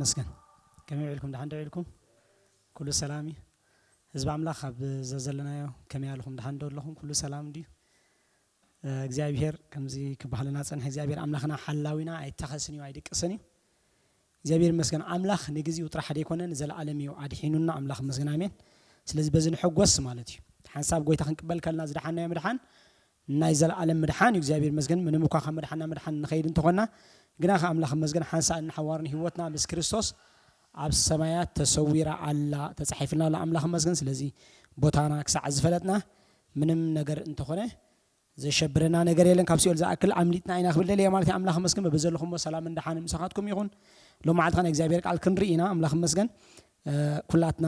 መስገን። ከመይ ውዒልኩም? ደሓን ዶ ውዒልኩም? ኩሉ ሰላም እዩ? ህዝቢ ኣምላኽ ኣብ ዘዘለናዮ ከመይ ኣለኹም? ደሓን ዶ ኣለኹም? ኩሉ ሰላም ድዩ? እግዚኣብሔር ከምዚ ክበሃለና ጸንሐ። እግዚኣብሔር ኣምላኽና ሓላዊና ኣይተኸስን እዩ፣ ኣይድቅስን እዩ። እግዚኣብሔር ይመስገን። ኣምላኽ ንግዚኡ ጥራሕ ደይኮነ ንዘለኣለም እዩ ኣድሒኑና። ኣምላኽ ይመስገን። ኣሜን። ስለዚ በዚ ንሐጎስ ማለት እዩ። ሓንሳብ ጎይታ ክንቅበል ከለና ዝደሓናዮ ምድሓን ናይ ዘለኣለም ምድሓን እዩ። እግዚኣብሔር ይመስገን። ምንም እኳ ካብ ምድሓና ምድሓን ንኸይድ እንተኾና፣ ግና ከ ኣምላኽ ይመስገን ሓንሳእን ንሓዋርን ህይወትና ምስ ክርስቶስ ኣብ ሰማያት ተሰዊራ ኣላ፣ ተጻሒፍልና ኣላ። ኣምላኽ ይመስገን። ስለዚ ቦታና ክሳዕ ዝፈለጥና ምንም ነገር እንተኾነ ዘሸብረና ነገር የለን። ካብ ሲኦል ዝኣክል ኣምሊጥና ኢና ክብል ደልየ ማለት እዩ። ኣምላኽ ይመስገን። በብዘለኹሞ ሰላምን ደሓንን ምሳኻትኩም ይኹን። ሎም መዓልቲ ኸዓ እግዚኣብሔር ቃል ክንርኢ ኢና። ኣምላኽ ይመስገን። ኩላትና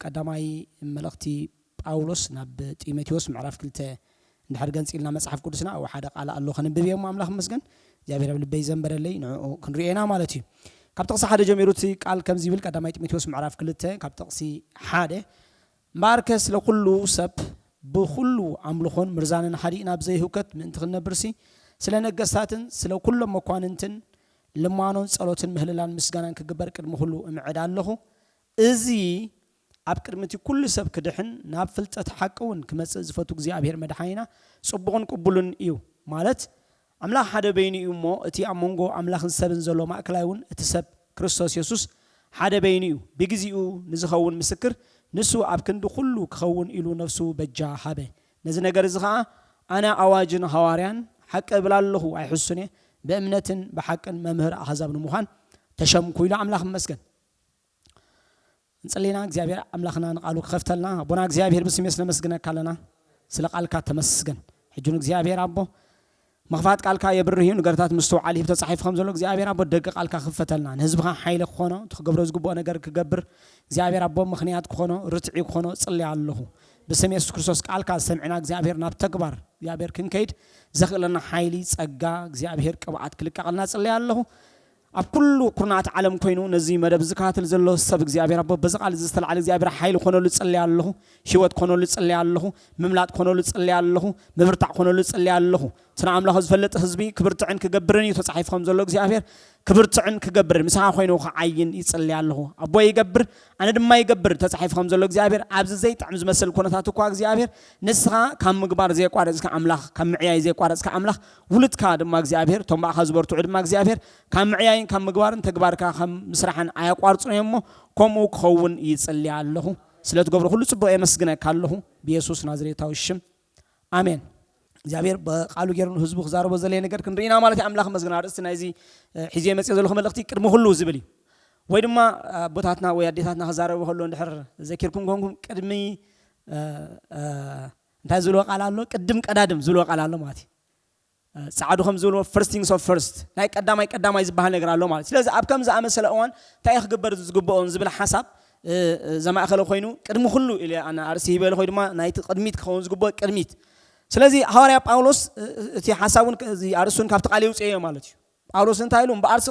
ቀዳማይ መልእኽቲ ጳውሎስ ናብ ጢሞቴዎስ ምዕራፍ ክልተ እንድሕር ገንፂልና መፅሓፍ ቅዱስና ኣብኡ ሓደ ቃል ኣሎ ከንብብ እየ። ኣምላኽ ይመስገን። እግዚኣብሔር ኣብ ልበይ ዘንበረለይ ንዕኡ ክንሪኦ ኢና ማለት እዩ። ካብ ጥቕሲ ሓደ ጀሚሩ እቲ ቃል ከምዚ ይብል። ቀዳማይ ጢሞቴዎስ ምዕራፍ ክልተ ካብ ጥቕሲ ሓደ፣ እምበኣርከ ስለ ኩሉ ሰብ ብኹሉ ኣምልኾን ምርዛንን ሓዲእና ብዘይህውከት ምእንቲ ክንነብርሲ፣ ስለ ነገስታትን ስለ ኩሎም መኳንንትን ልማኖን ጸሎትን ምህልላን ምስጋናን ክግበር ቅድሚ ኩሉ እምዕድ ኣለኹ። እዚ ኣብ ቅድሚ እቲ ኩሉ ሰብ ክድሕን ናብ ፍልጠት ሓቂ እውን ክመጽእ ዝፈቱ እግዚኣብሔር መድሓኒና ጽቡቕን ቅቡልን እዩ። ማለት ኣምላኽ ሓደ በይኑ እዩ እሞ፣ እቲ ኣብ መንጎ ኣምላኽን ሰብን ዘሎ ማእከላይ እውን እቲ ሰብ ክርስቶስ የሱስ ሓደ በይኑ እዩ። ብግዚኡ ንዝኸውን ምስክር ንሱ ኣብ ክንዲ ኩሉ ክኸውን ኢሉ ነፍሱ በጃ ሃበ። ነዚ ነገር እዚ ኸዓ ኣነ ኣዋጅን ሃዋርያን ሓቂ እብል ኣለኹ፣ ኣይሕሱን እየ። ብእምነትን ብሓቅን መምህር ኣህዛብ ንምዃን ተሸምኩ ኢሉ። ኣምላኽ ይመስገን። እንጽልይና እግዚኣብሔር ኣምላኽና ንቃሉ ክኸፍተልና። ኣቦና እግዚኣብሔር ብስሜስ ነመስግነካ ኣለና። ስለ ቃልካ ተመስገን። ሕጂ እውን እግዚኣብሔር ኣቦ ምኽፋት ቃልካ የብርህ እዩ። ነገርታት ምስትውዓል ሂብ ተጻሒፉ ከም ዘሎ እግዚኣብሔር ኣቦ ደቂ ቃልካ ክፈተልና። ንህዝብኻ ሓይሊ ክኾኖ፣ እቲ ክገብሮ ዝግብኦ ነገር ክገብር እግዚኣብሔር ኣቦ ምኽንያት ክኾኖ፣ ርትዒ ክኾኖ ጽልያ ኣለኹ። ብስም የሱስ ክርስቶስ ቃልካ ዝሰምዕና እግዚኣብሔር ናብ ተግባር እግዚኣብሔር ክንከይድ ዘኽእለና ሓይሊ፣ ጸጋ፣ እግዚኣብሔር ቅብኣት ክልቀቐልና ጽልያ ኣለኹ። ኣብ ኩሉ ኩርናዓት ዓለም ኮይኑ ነዚ መደብ ዝከታተል ዘሎ ሰብ እግዚኣብሔር ኣቦ በዚ ቃል እዚ ዝተላዕለ እግዚኣብሔር ሓይሊ ክኾነሉ ጽልያ ኣለኹ። ህይወት ክኾነሉ ጽልያ ኣለኹ። ምምላጥ ክኾነሉ ጽልያ ኣለኹ። ምብርታዕ ክኾነሉ ጽልያ ኣለኹ። እቲ ንኣምላኹ ዝፈልጥ ህዝቢ ክብርትዕን ክገብርን እዩ ተጻሒፉ ከም ዘሎ እግዚኣብሔር ክብርትዕን ክገብርን ምሳኻ ኮይኑ ክዓይን ይጽልያ ኣለኹ። ኣቦ ይገብር፣ ኣነ ድማ ይገብር ተጻሒፉ ከም ዘሎ እግዚኣብሔር ኣብዚ ዘይጥዕም ዝመስል ኩነታት እኳ እግዚኣብሔር ንስኻ ካብ ምግባር ዘየቋረጽካ ኣምላኽ፣ ካብ ምዕያይ ዘየቋረጽካ ኣምላኽ ውሉድካ ድማ እግዚኣብሔር፣ እቶም ብኣኻ ዝበርትዑ ድማ እግዚኣብሔር ካብ ምዕያይን ካብ ምግባርን ተግባርካ ከም ምስራሕን ኣየቋርጹን እዮም እሞ፣ ከምኡ ክኸውን ይጽሊ ኣለኹ። ስለ ትገብሮ ኩሉ ጽቡቕ የመስግነካ ኣለኹ፣ ብየሱስ ናዝሬታዊ ሽም፣ ኣሜን። እግዚኣብሔር ብቃሉ ገይሩ ንህዝቡ ክዛረቦ ዘለየ ነገር ክንርኢና ማለት እዩ። ኣምላኽ መስግን። ኣርእስቲ ናይዚ፣ እ፣ ሒዘ መጽእ ዘለኹ መልእኽቲ ቅድሚ ኩሉ ዝብል እዩ። ወይ ድማ ኣቦታትና ወይ ኣዴታትና ክዛረቡ ከሎ እንድሕር ዘኪርኩም ኮንኩም ቅድሚ፣ እ፣ እ፣ እንታይ ዝብልዎ ቃል ኣሎ? ቅድም ቀዳድም ዝብልዎ ቃል ኣሎ ማለት እዩ። እ፣ ጻዕዱ ከም ዝብልዎ first things of first፣ ናይ ቀዳማይ ቀዳማይ ዝበሃል ነገር ኣሎ ማለት እዩ። ስለዚ ኣብ ከም ዝኣመሰለ እዋን እንታይ ክግበር ዝግብኦን ዝብል ሓሳብ፣ እ፣ እ፣ ዘማእኸለ ኮይኑ ቅድሚ ኩሉ ኢለ ኣነ ኣርእስቲ ሂበ ኣለኹ፣ ወይ ድማ ናይቲ ቅድሚት ክኸውን ዝግብኦ ቅድሚት። ስለዚ ሃዋርያ ጳውሎስ፣ እ፣ እ፣ እቲ ሓሳቡን ክ-፣ እዚ ኣርእስቱን ካብቲ ቃል የውፅኤዮ ማለት እዩ። ጳውሎስ እንታይ ኢሉ? እምበኣርሲ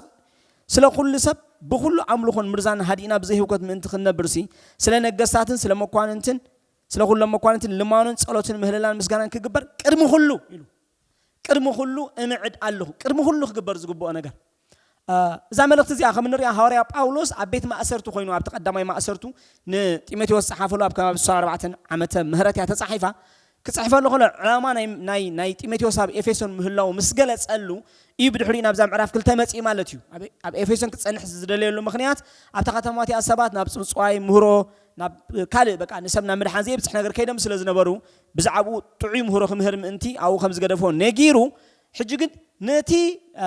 ስለ ኩሉ ሰብ ብኹሉ ኣምልኾን ምርዛን ሃዲእና ብዘይህውከት ምእንቲ ክንነብርሲ፣ ስለ ነገስታትን ስለ መኳንንትን፣ ስለ ኩሎም መኳንንትን ልማኖን ጸሎትን ምህለላን ምስጋናን ክግበር ቅድሚ ኩሉ ኢሉ። ቅድሚ ኩሉ እምዕድ ኣለኹ። ቅድሚ ኩሉ ክግበር ዝግብኦ ነገር። እ፣ እዛ መልእኽቲ እዚኣ ከም እንሪኣ ሃዋርያ ጳውሎስ ኣብ ቤት ማእሰርቲ ኮይኑ ኣብቲ ቀዳማይ ማእሰርቱ ንጢሞቴዎስ ዝጸሓፈሉ ኣብ ከባቢ ዕስራን ኣርባዕተን ዓመተ ምህረት እያ ተጻሒፋ። ክጽሕፈሉ ከሎ ዕላማ ናይ፣ ናይ፣ ናይ ጢሞቴዎስ ኣብ ኤፌሶን ምህላው ምስ ገለጸሉ እዩ ብድሕሪኡ ናብዛ ምዕራፍ ክልተ መጺእ ማለት እዩ። ኣብ፣ ኣብ ኤፌሶን ክጸንሕ ዝደለየሉ ምኽንያት ኣብታ ከተማ እቲኣ ሰባት ናብ ጽውጽዋይ ምህሮ፣ ናብ ካልእ በቃ ንሰብ ናብ ምድሓን ዘየብጽሕ ነገር ከይዶም ስለ ዝነበሩ ብዛዕባኡ ጥዑይ ምህሮ ክምህር ምእንቲ ኣብኡ ከም ዝገደፎ ነጊሩ፣ ሕጂ ግን ነቲ፣ እ፣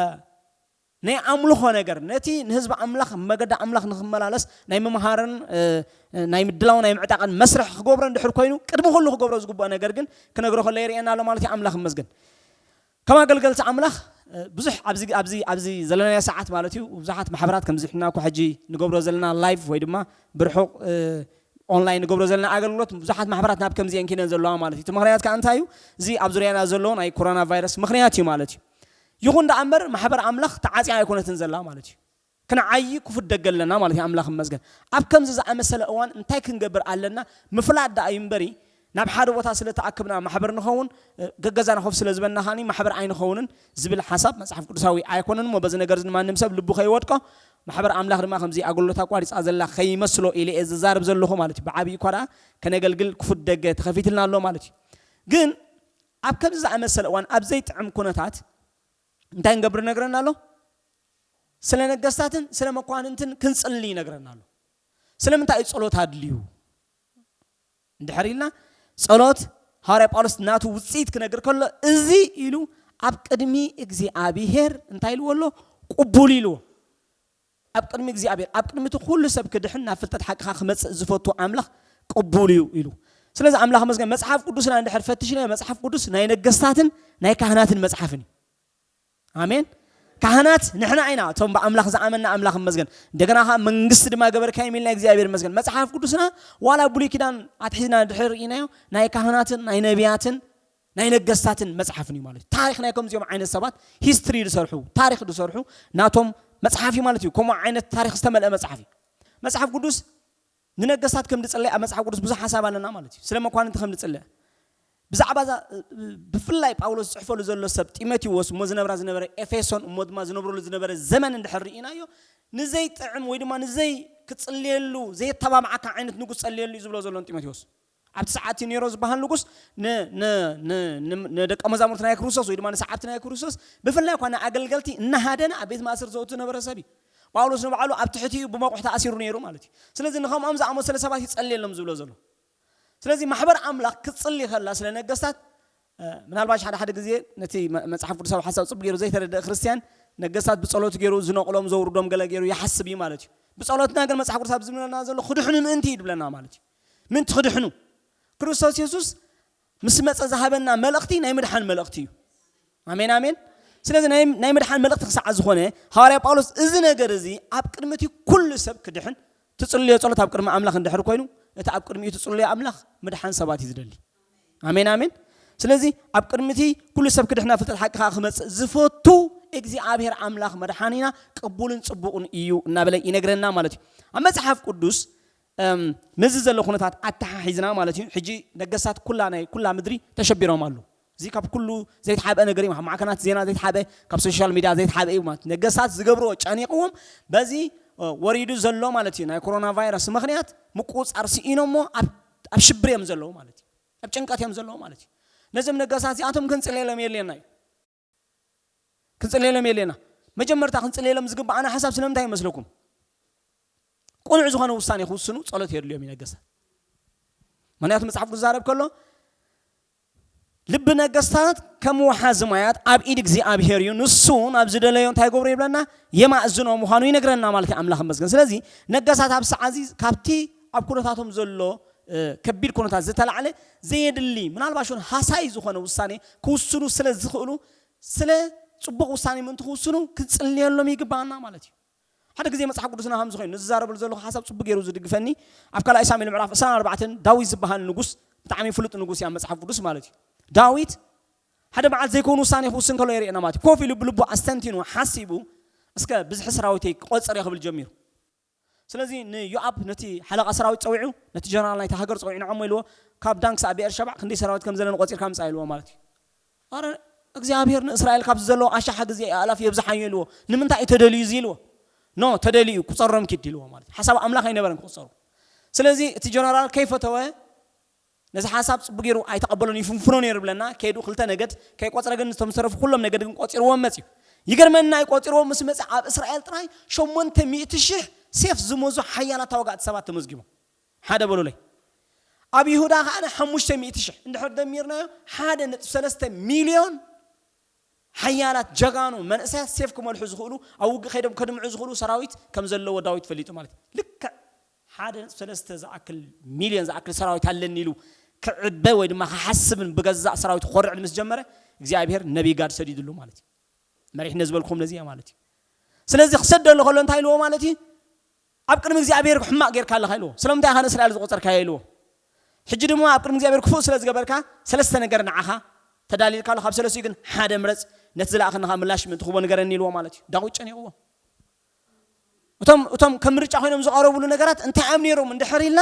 ናይ ኣምልኾ ነገር፣ ነቲ ንህዝቢ ኣምላኽ መገዲ ኣምላኽ ንኽመላለስ ናይ ምምሃርን፣ እ፣ ናይ ምድላው ናይ ምዕጣቕን መስርሕ ክገብሮ እንድሕር ኮይኑ ቅድሚ ኩሉ ክገብሮ ዝግብኦ ነገር ግን ክነግሮ ከሎ የርእየና ኣሎ ማለት እዩ። ኣምላኽ ይመስገን። ከም ኣገልገልቲ ኣምላኽ፣ እ፣ ብዙሕ ኣብዚ፣ ኣብዚ፣ ኣብዚ ዘለናዮ ሰዓት ማለት እዩ ብዙሓት ማሕበራት ከምዚ ሕና እኮ ሕጂ ንገብሮ ዘለና ላይቭ ወይ ድማ ብርሑቕ፣ እ፣ ኦንላይን ንገብሮ ዘለና ኣገልግሎት ብዙሓት ማሕበራት ናብ ከምዚአን ኪነን ዘለዋ ማለት እዩ። እቲ ምኽንያት ከኣ እንታይ እዩ? እዚ ኣብ ዙርያና ዘሎ ናይ ኮሮና ቫይረስ ምኽንያት እዩ ማለት እዩ። ይኹን ደኣ እምበር ማሕበር ኣምላኽ ተዓጽያ ኣይኮነትን ዘላ ማለት እዩ። ክንዓዪ ክፉት ደገ ኣለና ማለት እዩ። ኣምላኽ ይመስገን። ኣብ ከምዚ ዝኣመሰለ እዋን እንታይ ክንገብር ኣለና? ምፍላጥ ደኣ እዩ እምበሪ፣ ናብ ሓደ ቦታ ስለ ተኣክብና ማሕበር ንኸውን፣ ገገዛና ኮፍ ስለ ዝበልና ከኣ ማሕበር ኣይንኸውንን ዝብል ሓሳብ መጽሓፍ ቅዱሳዊ ኣይኮነን። እሞ በዚ ነገር እዚ ማንም ሰብ ልቡ ከይወድቆ፣ ማሕበር ኣምላኽ ድማ ከምዚ ኣገልግሎት ኣቋሪጻ ዘላ ከይመስሎ ኢለ እየ ዝዛረብ ዘለኹ ማለት እዩ። ብዓብዪ እኳ ደኣ ከነገልግል ክፉት ደገ ተኸፊትልና ኣሎ ማለት እዩ። ግን ኣብ ከምዚ ዝኣመሰለ እዋን፣ ኣብ ዘይጥዕም ኩነታት እንታይ ንገብር ይነግረና ኣሎ? ስለ ነገስታትን ስለ መኳንንትን ክንጽሊ ይነግረና ኣሎ። ስለምንታይ እዩ ጸሎት ኣድልዩ? እንድሕር ኢልና፣ ጸሎት፣ ሃዋርያ ጳውሎስ ናቱ ውጽኢት ክነግር ከሎ፣ እዚ ኢሉ ኣብ ቅድሚ እግዚኣብሔር እንታይ ኢልዎ ኣሎ? ቅቡል ኢልዎ። ኣብ ቅድሚ እግዚኣብሔር፣ ኣብ ቅድሚ እቲ ኩሉ ሰብ ክድሕን ናብ ፍልጠት ሓቅኻ ክመጽእ ዝፈቱ ኣምላኽ ቅቡል እዩ ኢሉ። ስለዚ ኣምላኽ መስገን፣ መጽሓፍ ቅዱስና እንድሕር ፈትሽና፣ መጽሓፍ ቅዱስ ናይ ነገስታትን ናይ ካህናትን መጽሓፍን እዩ። ኣሜን። ካህናት ንሕና ኢና፣ እቶም ብኣምላኽ ዝኣመንና ኣምላኽ ይመስገን። እንደገና ኸዓ መንግስቲ ድማ ገበርካዮም ኢልና እግዚኣብሔር ይመስገን። መጽሓፍ ቅዱስና ዋላ ብሉይ ኪዳን ኣትሒዝና ድሕር ርኢናዮ፣ ናይ ካህናትን ናይ ነቢያትን ናይ ነገስታትን መጽሓፍን እዩ ማለት እዩ። ታሪኽ ናይ ከምዚኦም ዓይነት ሰባት ሂስትሪ ዝሰርሑ፣ ታሪኽ ዝሰርሑ ናቶም መጽሓፍ እዩ ማለት እዩ። ከምኡ ዓይነት ታሪኽ ዝተመልአ መጽሓፍ እዩ። መጽሓፍ ቅዱስ ንነገስታት ከም ዝጽለይ ኣብ መጽሓፍ ቅዱስ ብዙሕ ሓሳብ ኣለና ማለት እዩ። ስለ መኳንንቲ ከም ዝጽለይ ብዛዕባ እዛ፣ ብፍላይ ጳውሎስ ዝጽሕፈሉ ዘሎ ሰብ ጢሞቴዎስ፣ እሞ ዝነብራ ዝነበረ ኤፌሶን፣ እሞ ድማ ዝነብረሉ ዝነበረ ዘመን እንድሕር ርኢናዮ፣ ንዘይጥዕም ወይ ድማ ንዘይ ክጽልየሉ ዘየተባብዓካ ዓይነት ንጉስ ጸልየሉ እዩ ዝብሎ ዘሎ ንጢሞቴዎስ። ኣብቲ ሰዓት እቲ ኔሮ ዝበሃል ንጉስ ን-፣ ን-፣ ን-፣ ን-፣ ንደቀ መዛሙርቲ ናይ ክርስቶስ ወይ ድማ ንሰዓብቲ ናይ ክርስቶስ፣ ብፍላይ እኳ ንኣገልገልቲ እናሃደነ ኣብ ቤት ማእሰርቲ ዘእቱ ዝነበረ ሰብ እዩ። ጳውሎስ ንባዕሉ ኣብ ትሕቲኡ ብመቑሕ ተኣሲሩ ነይሩ ማለት እዩ። ስለዚ ንኸምኦም ዝኣመሰለ ሰባት ይጸልየሎም ዝብሎ ዘሎ። ስለዚ ማሕበር ኣምላኽ ክትጽሊ ከላ ስለ ነገስታት፣ እ፣ ምናልባሽ ሓደ ሓደ ግዜ ነቲ መ-፣ መጽሓፍ ቅዱሳዊ ሓሳብ ጽቡቅ ገይሩ ዘይተረድአ ክርስትያን፣ ነገስታት ብጸሎት ገይሩ ዝነቕሎም ዘውርዶም ገለ ገይሩ ይሓስብ እዩ ማለት እዩ። ብጸሎትና ግን መጽሓፍ ቅዱስ ኣብ ዝብለና ዘሎ ክድሕኑ ምእንቲ እዩ ዝብለና ማለት እዩ። ምእንቲ ክድሕኑ። ክርስቶስ የሱስ ምስ መጸ ዝሃበና መልእኽቲ ናይ ምድሓን መልእኽቲ እዩ። ኣሜን፣ ኣሜን። ስለዚ ናይ፣ ናይ ምድሓን መልእኽቲ ክሳዕ ዝኾነ፣ ሃዋርያ ጳውሎስ እዚ ነገር እዚ ኣብ ቅድሚ እቲ ኩሉ ሰብ ክድሕን ትጽልዮ ጸሎት ኣብ ቅድሚ ኣምላኽ እንድሕር ኮይኑ፣ እቲ ኣብ ቅድሚኡ ትጽልዮ ኣምላኽ ምድሓን ሰባት እዩ ዝደሊ። ኣሜን፣ ኣሜን። ስለዚ ኣብ ቅድሚ እቲ ኩሉ ሰብ ክድሕና ፍልጠት ሓቂ ከኣ ክመጽእ ዝፈቱ እግዚኣብሔር ኣምላኽ መድሓኒና ቅቡልን ጽቡቕን እዩ እናበለ ይነግረና ማለት እዩ። ኣብ መጽሓፍ ቅዱስ፣ እም፣ ነዚ ዘሎ ኩነታት ኣተሓሒዝና ማለት እዩ። ሕጂ ነገስታት ኩላ ናይ ኩላ ምድሪ ተሸቢሮም ኣለዉ። እዚ ካብ ኩሉ ዘይተሓብአ ነገር እዩ። ካብ ማዕከናት ዜና ዘይተሓብአ፣ ካብ ሶሻል ሚድያ ዘይተሓብአ እዩ ማለት እዩ። ነገስታት ዝገብርዎ ጨኒቕዎም፣ በዚ፣ እ፣ ወሪዱ ዘሎ ማለት እዩ ናይ ኮሮና ቫይረስ ምኽንያት ምቁጽጻር ስኢኖሞ ኣብ፣ ኣብ ሽብር እዮም ዘለዉ ማለት እዩ። ኣብ ጭንቀት እዮም ዘለዉ ማለት እዩ። ነዞም ነገስታት እዚኣቶም ክንጽልየሎም የድልየና እዩ። ክንጽልየሎም የድልየና። መጀመርታ ክንጽልየሎም ዝግብኣና ሓሳብ ስለምንታይ ይመስለኩም? ቅኑዕ ዝኾነ ውሳኔ ክውስኑ ጸሎት የድልዮም እዩ ነገስታት። ምኽንያቱ መጽሓፍ ቅዱስ ዝዛረብ ከሎ፣ ልቢ ነገስታት ከም ወሓዚ ማያት ኣብ ኢድ እግዚኣብሔር እዩ፣ ንሱ ናብ ዝደለዮ እንታይ ይገብሮ ይብለና? የማእዝኖ ምዃኑ ይነግረና ማለት እዩ። ኣምላኽ ይመስገን። ስለዚ ነገስታት ኣብ ሰዓት እዚ ካብቲ ኣብ ኩነታቶም ዘሎ፣ እ፣ ከቢድ ኩነታት ዝተላዕለ ዘየድሊ፣ ምናልባሽ እውን ሃሳይ ዝኾነ ውሳኔ ክውስኑ ስለ ዝኽእሉ፣ ስለ ጽቡቕ ውሳኔ ምእንቲ ክውስኑ ክንጽልየሎም ይግባኣና ማለት እዩ። ሓደ ግዜ መጽሓፍ ቅዱስና ከምዚ ኮይኑ፣ ንዝዛረበሉ ዘለኹ ሓሳብ ጽቡቕ ገይሩ ዝድግፈኒ፣ ኣብ ካልኣይ ሳሙኤል ምዕራፍ ዕስራን ኣርባዕተን ዳዊት ዝበሃል ንጉስ፣ ብጣዕሚ ፍሉጥ ንጉስ እዩ ኣብ መጽሓፍ ቅዱስ ማለት እዩ። ዳዊት ሓደ በዓል ዘይኮኑ ውሳኔ ክውስን ከሎ የርእየና ማለት እዩ። ኮፍ ኢሉ ብልቡ ኣስተንቲኑ ሓሲቡ፣ እስከ ብዝሒ ሰራዊተይ ክቆጽር እየ ክብል ጀሚሩ። ስለዚ ንዮኣብ ነቲ ሓለቓ ሰራዊት ጸዊዑ፣ ነቲ ጀነራል ናይቲ ሃገር ጸዊዑ ንዓሞ ኢልዎ፣ ካብ ዳን ክሳብ ብኤርሸባዕ ክንደይ ሰራዊት ከም ዘለኒ ቆጺርካ ምጻእ ኢልዎ ማለት እዩ። ኣረ እግዚኣብሔር ንእስራኤል ካብዚ ዘለዎ ኣሻሓ ግዜ ኣእላፍ የብዝሓዮ ኢልዎ። ንምንታይ እዩ ተደልዩ እዚ ኢልዎ? ኖ፣ ተደልዩ ቁጸሮም ኪድ ኢልዎ ማለት እዩ። ሓሳብ ኣምላኽ ኣይነበረን ክቁጸሩ። ስለዚ እቲ ጀነራል ከይፈተወ ነዚ ሓሳብ ጽቡቅ ገይሩ ኣይተቐበሎን፣ ይፍንፍኖ ነይሩ ብለና። ከይዱ ክልተ ነገድ ከይቆጽረ ግን እቶም ዝተረፉ ኩሎም ነገድ ግን ቆጺርዎም መጽዩ። ይገርመና እዩ፣ ቆጺርዎም ምስ መጸ ኣብ እስራኤል ጥራይ ሸሞንተ ሚእቲ ሺሕ ሴፍ ዝመዙ ሓያላት ተዋጋእቲ ሰባት ተመዝጊቦም። ሓደ በሉለይ። ኣብ ይሁዳ ከኣ ሓሙሽተ ሚእቲ ሺሕ እንድሕር ደሚርናዮ ሓደ ነጥቢ ሰለስተ ሚልዮን ሓያላት ጀጋኑ መንእሰያት ሴፍ ክመልሑ ዝኽእሉ፣ ኣብ ውግእ ከይዶም ከድምዑ ዝኽእሉ ሰራዊት ከም ዘለዎ ዳዊት ፈሊጡ ማለት እዩ። ልክዕ ሓደ ነጥቢ ሰለስተ ዝኣክል ሚልዮን ዝኣክል ሰራዊት ኣለኒ ኢሉ ክዕበ ወይ ድማ ክሓስብን ብገዛእ ሰራዊት ክኾርዕን ምስ ጀመረ እግዚኣብሔር ነቢይ ጋድ ሰዲድሉ ማለት እዩ። መሪሕነት ዝበልኩም ነዚ እያ ማለት እዩ። ስለዚ ክሰደሉ ከሎ እንታይ ኢልዎ ማለት እዩ? ኣብ ቅድሚ እግዚኣብሔር ሕማቕ ጌርካ ኣለኻ ኢልዎ። ስለምንታይ ኢኻ ንእስራኤል ዝቖጸርካዮ ኢልዎ። ሕጂ ድማ ኣብ ቅድሚ እግዚኣብሔር ክፉእ ስለ ዝገበርካ ሰለስተ ነገር ንዓኻ ተዳልየልካ ኣሎ። ካብ ሰለስቲኡ ግን ሓደ ምረጽ፣ ነቲ ዝለኣኸኒ ኸኣ ምላሽ ምእንቲ ክህቦ ንገረኒ ኢልዎ ማለት እዩ። ዳዊት ጨኒቕዎ። እቶም፣ እቶም ከም ምርጫ ኮይኖም ዝቐረብሉ ነገራት እንታይ እዮም ነይሮም እንድሕር ኢልና፣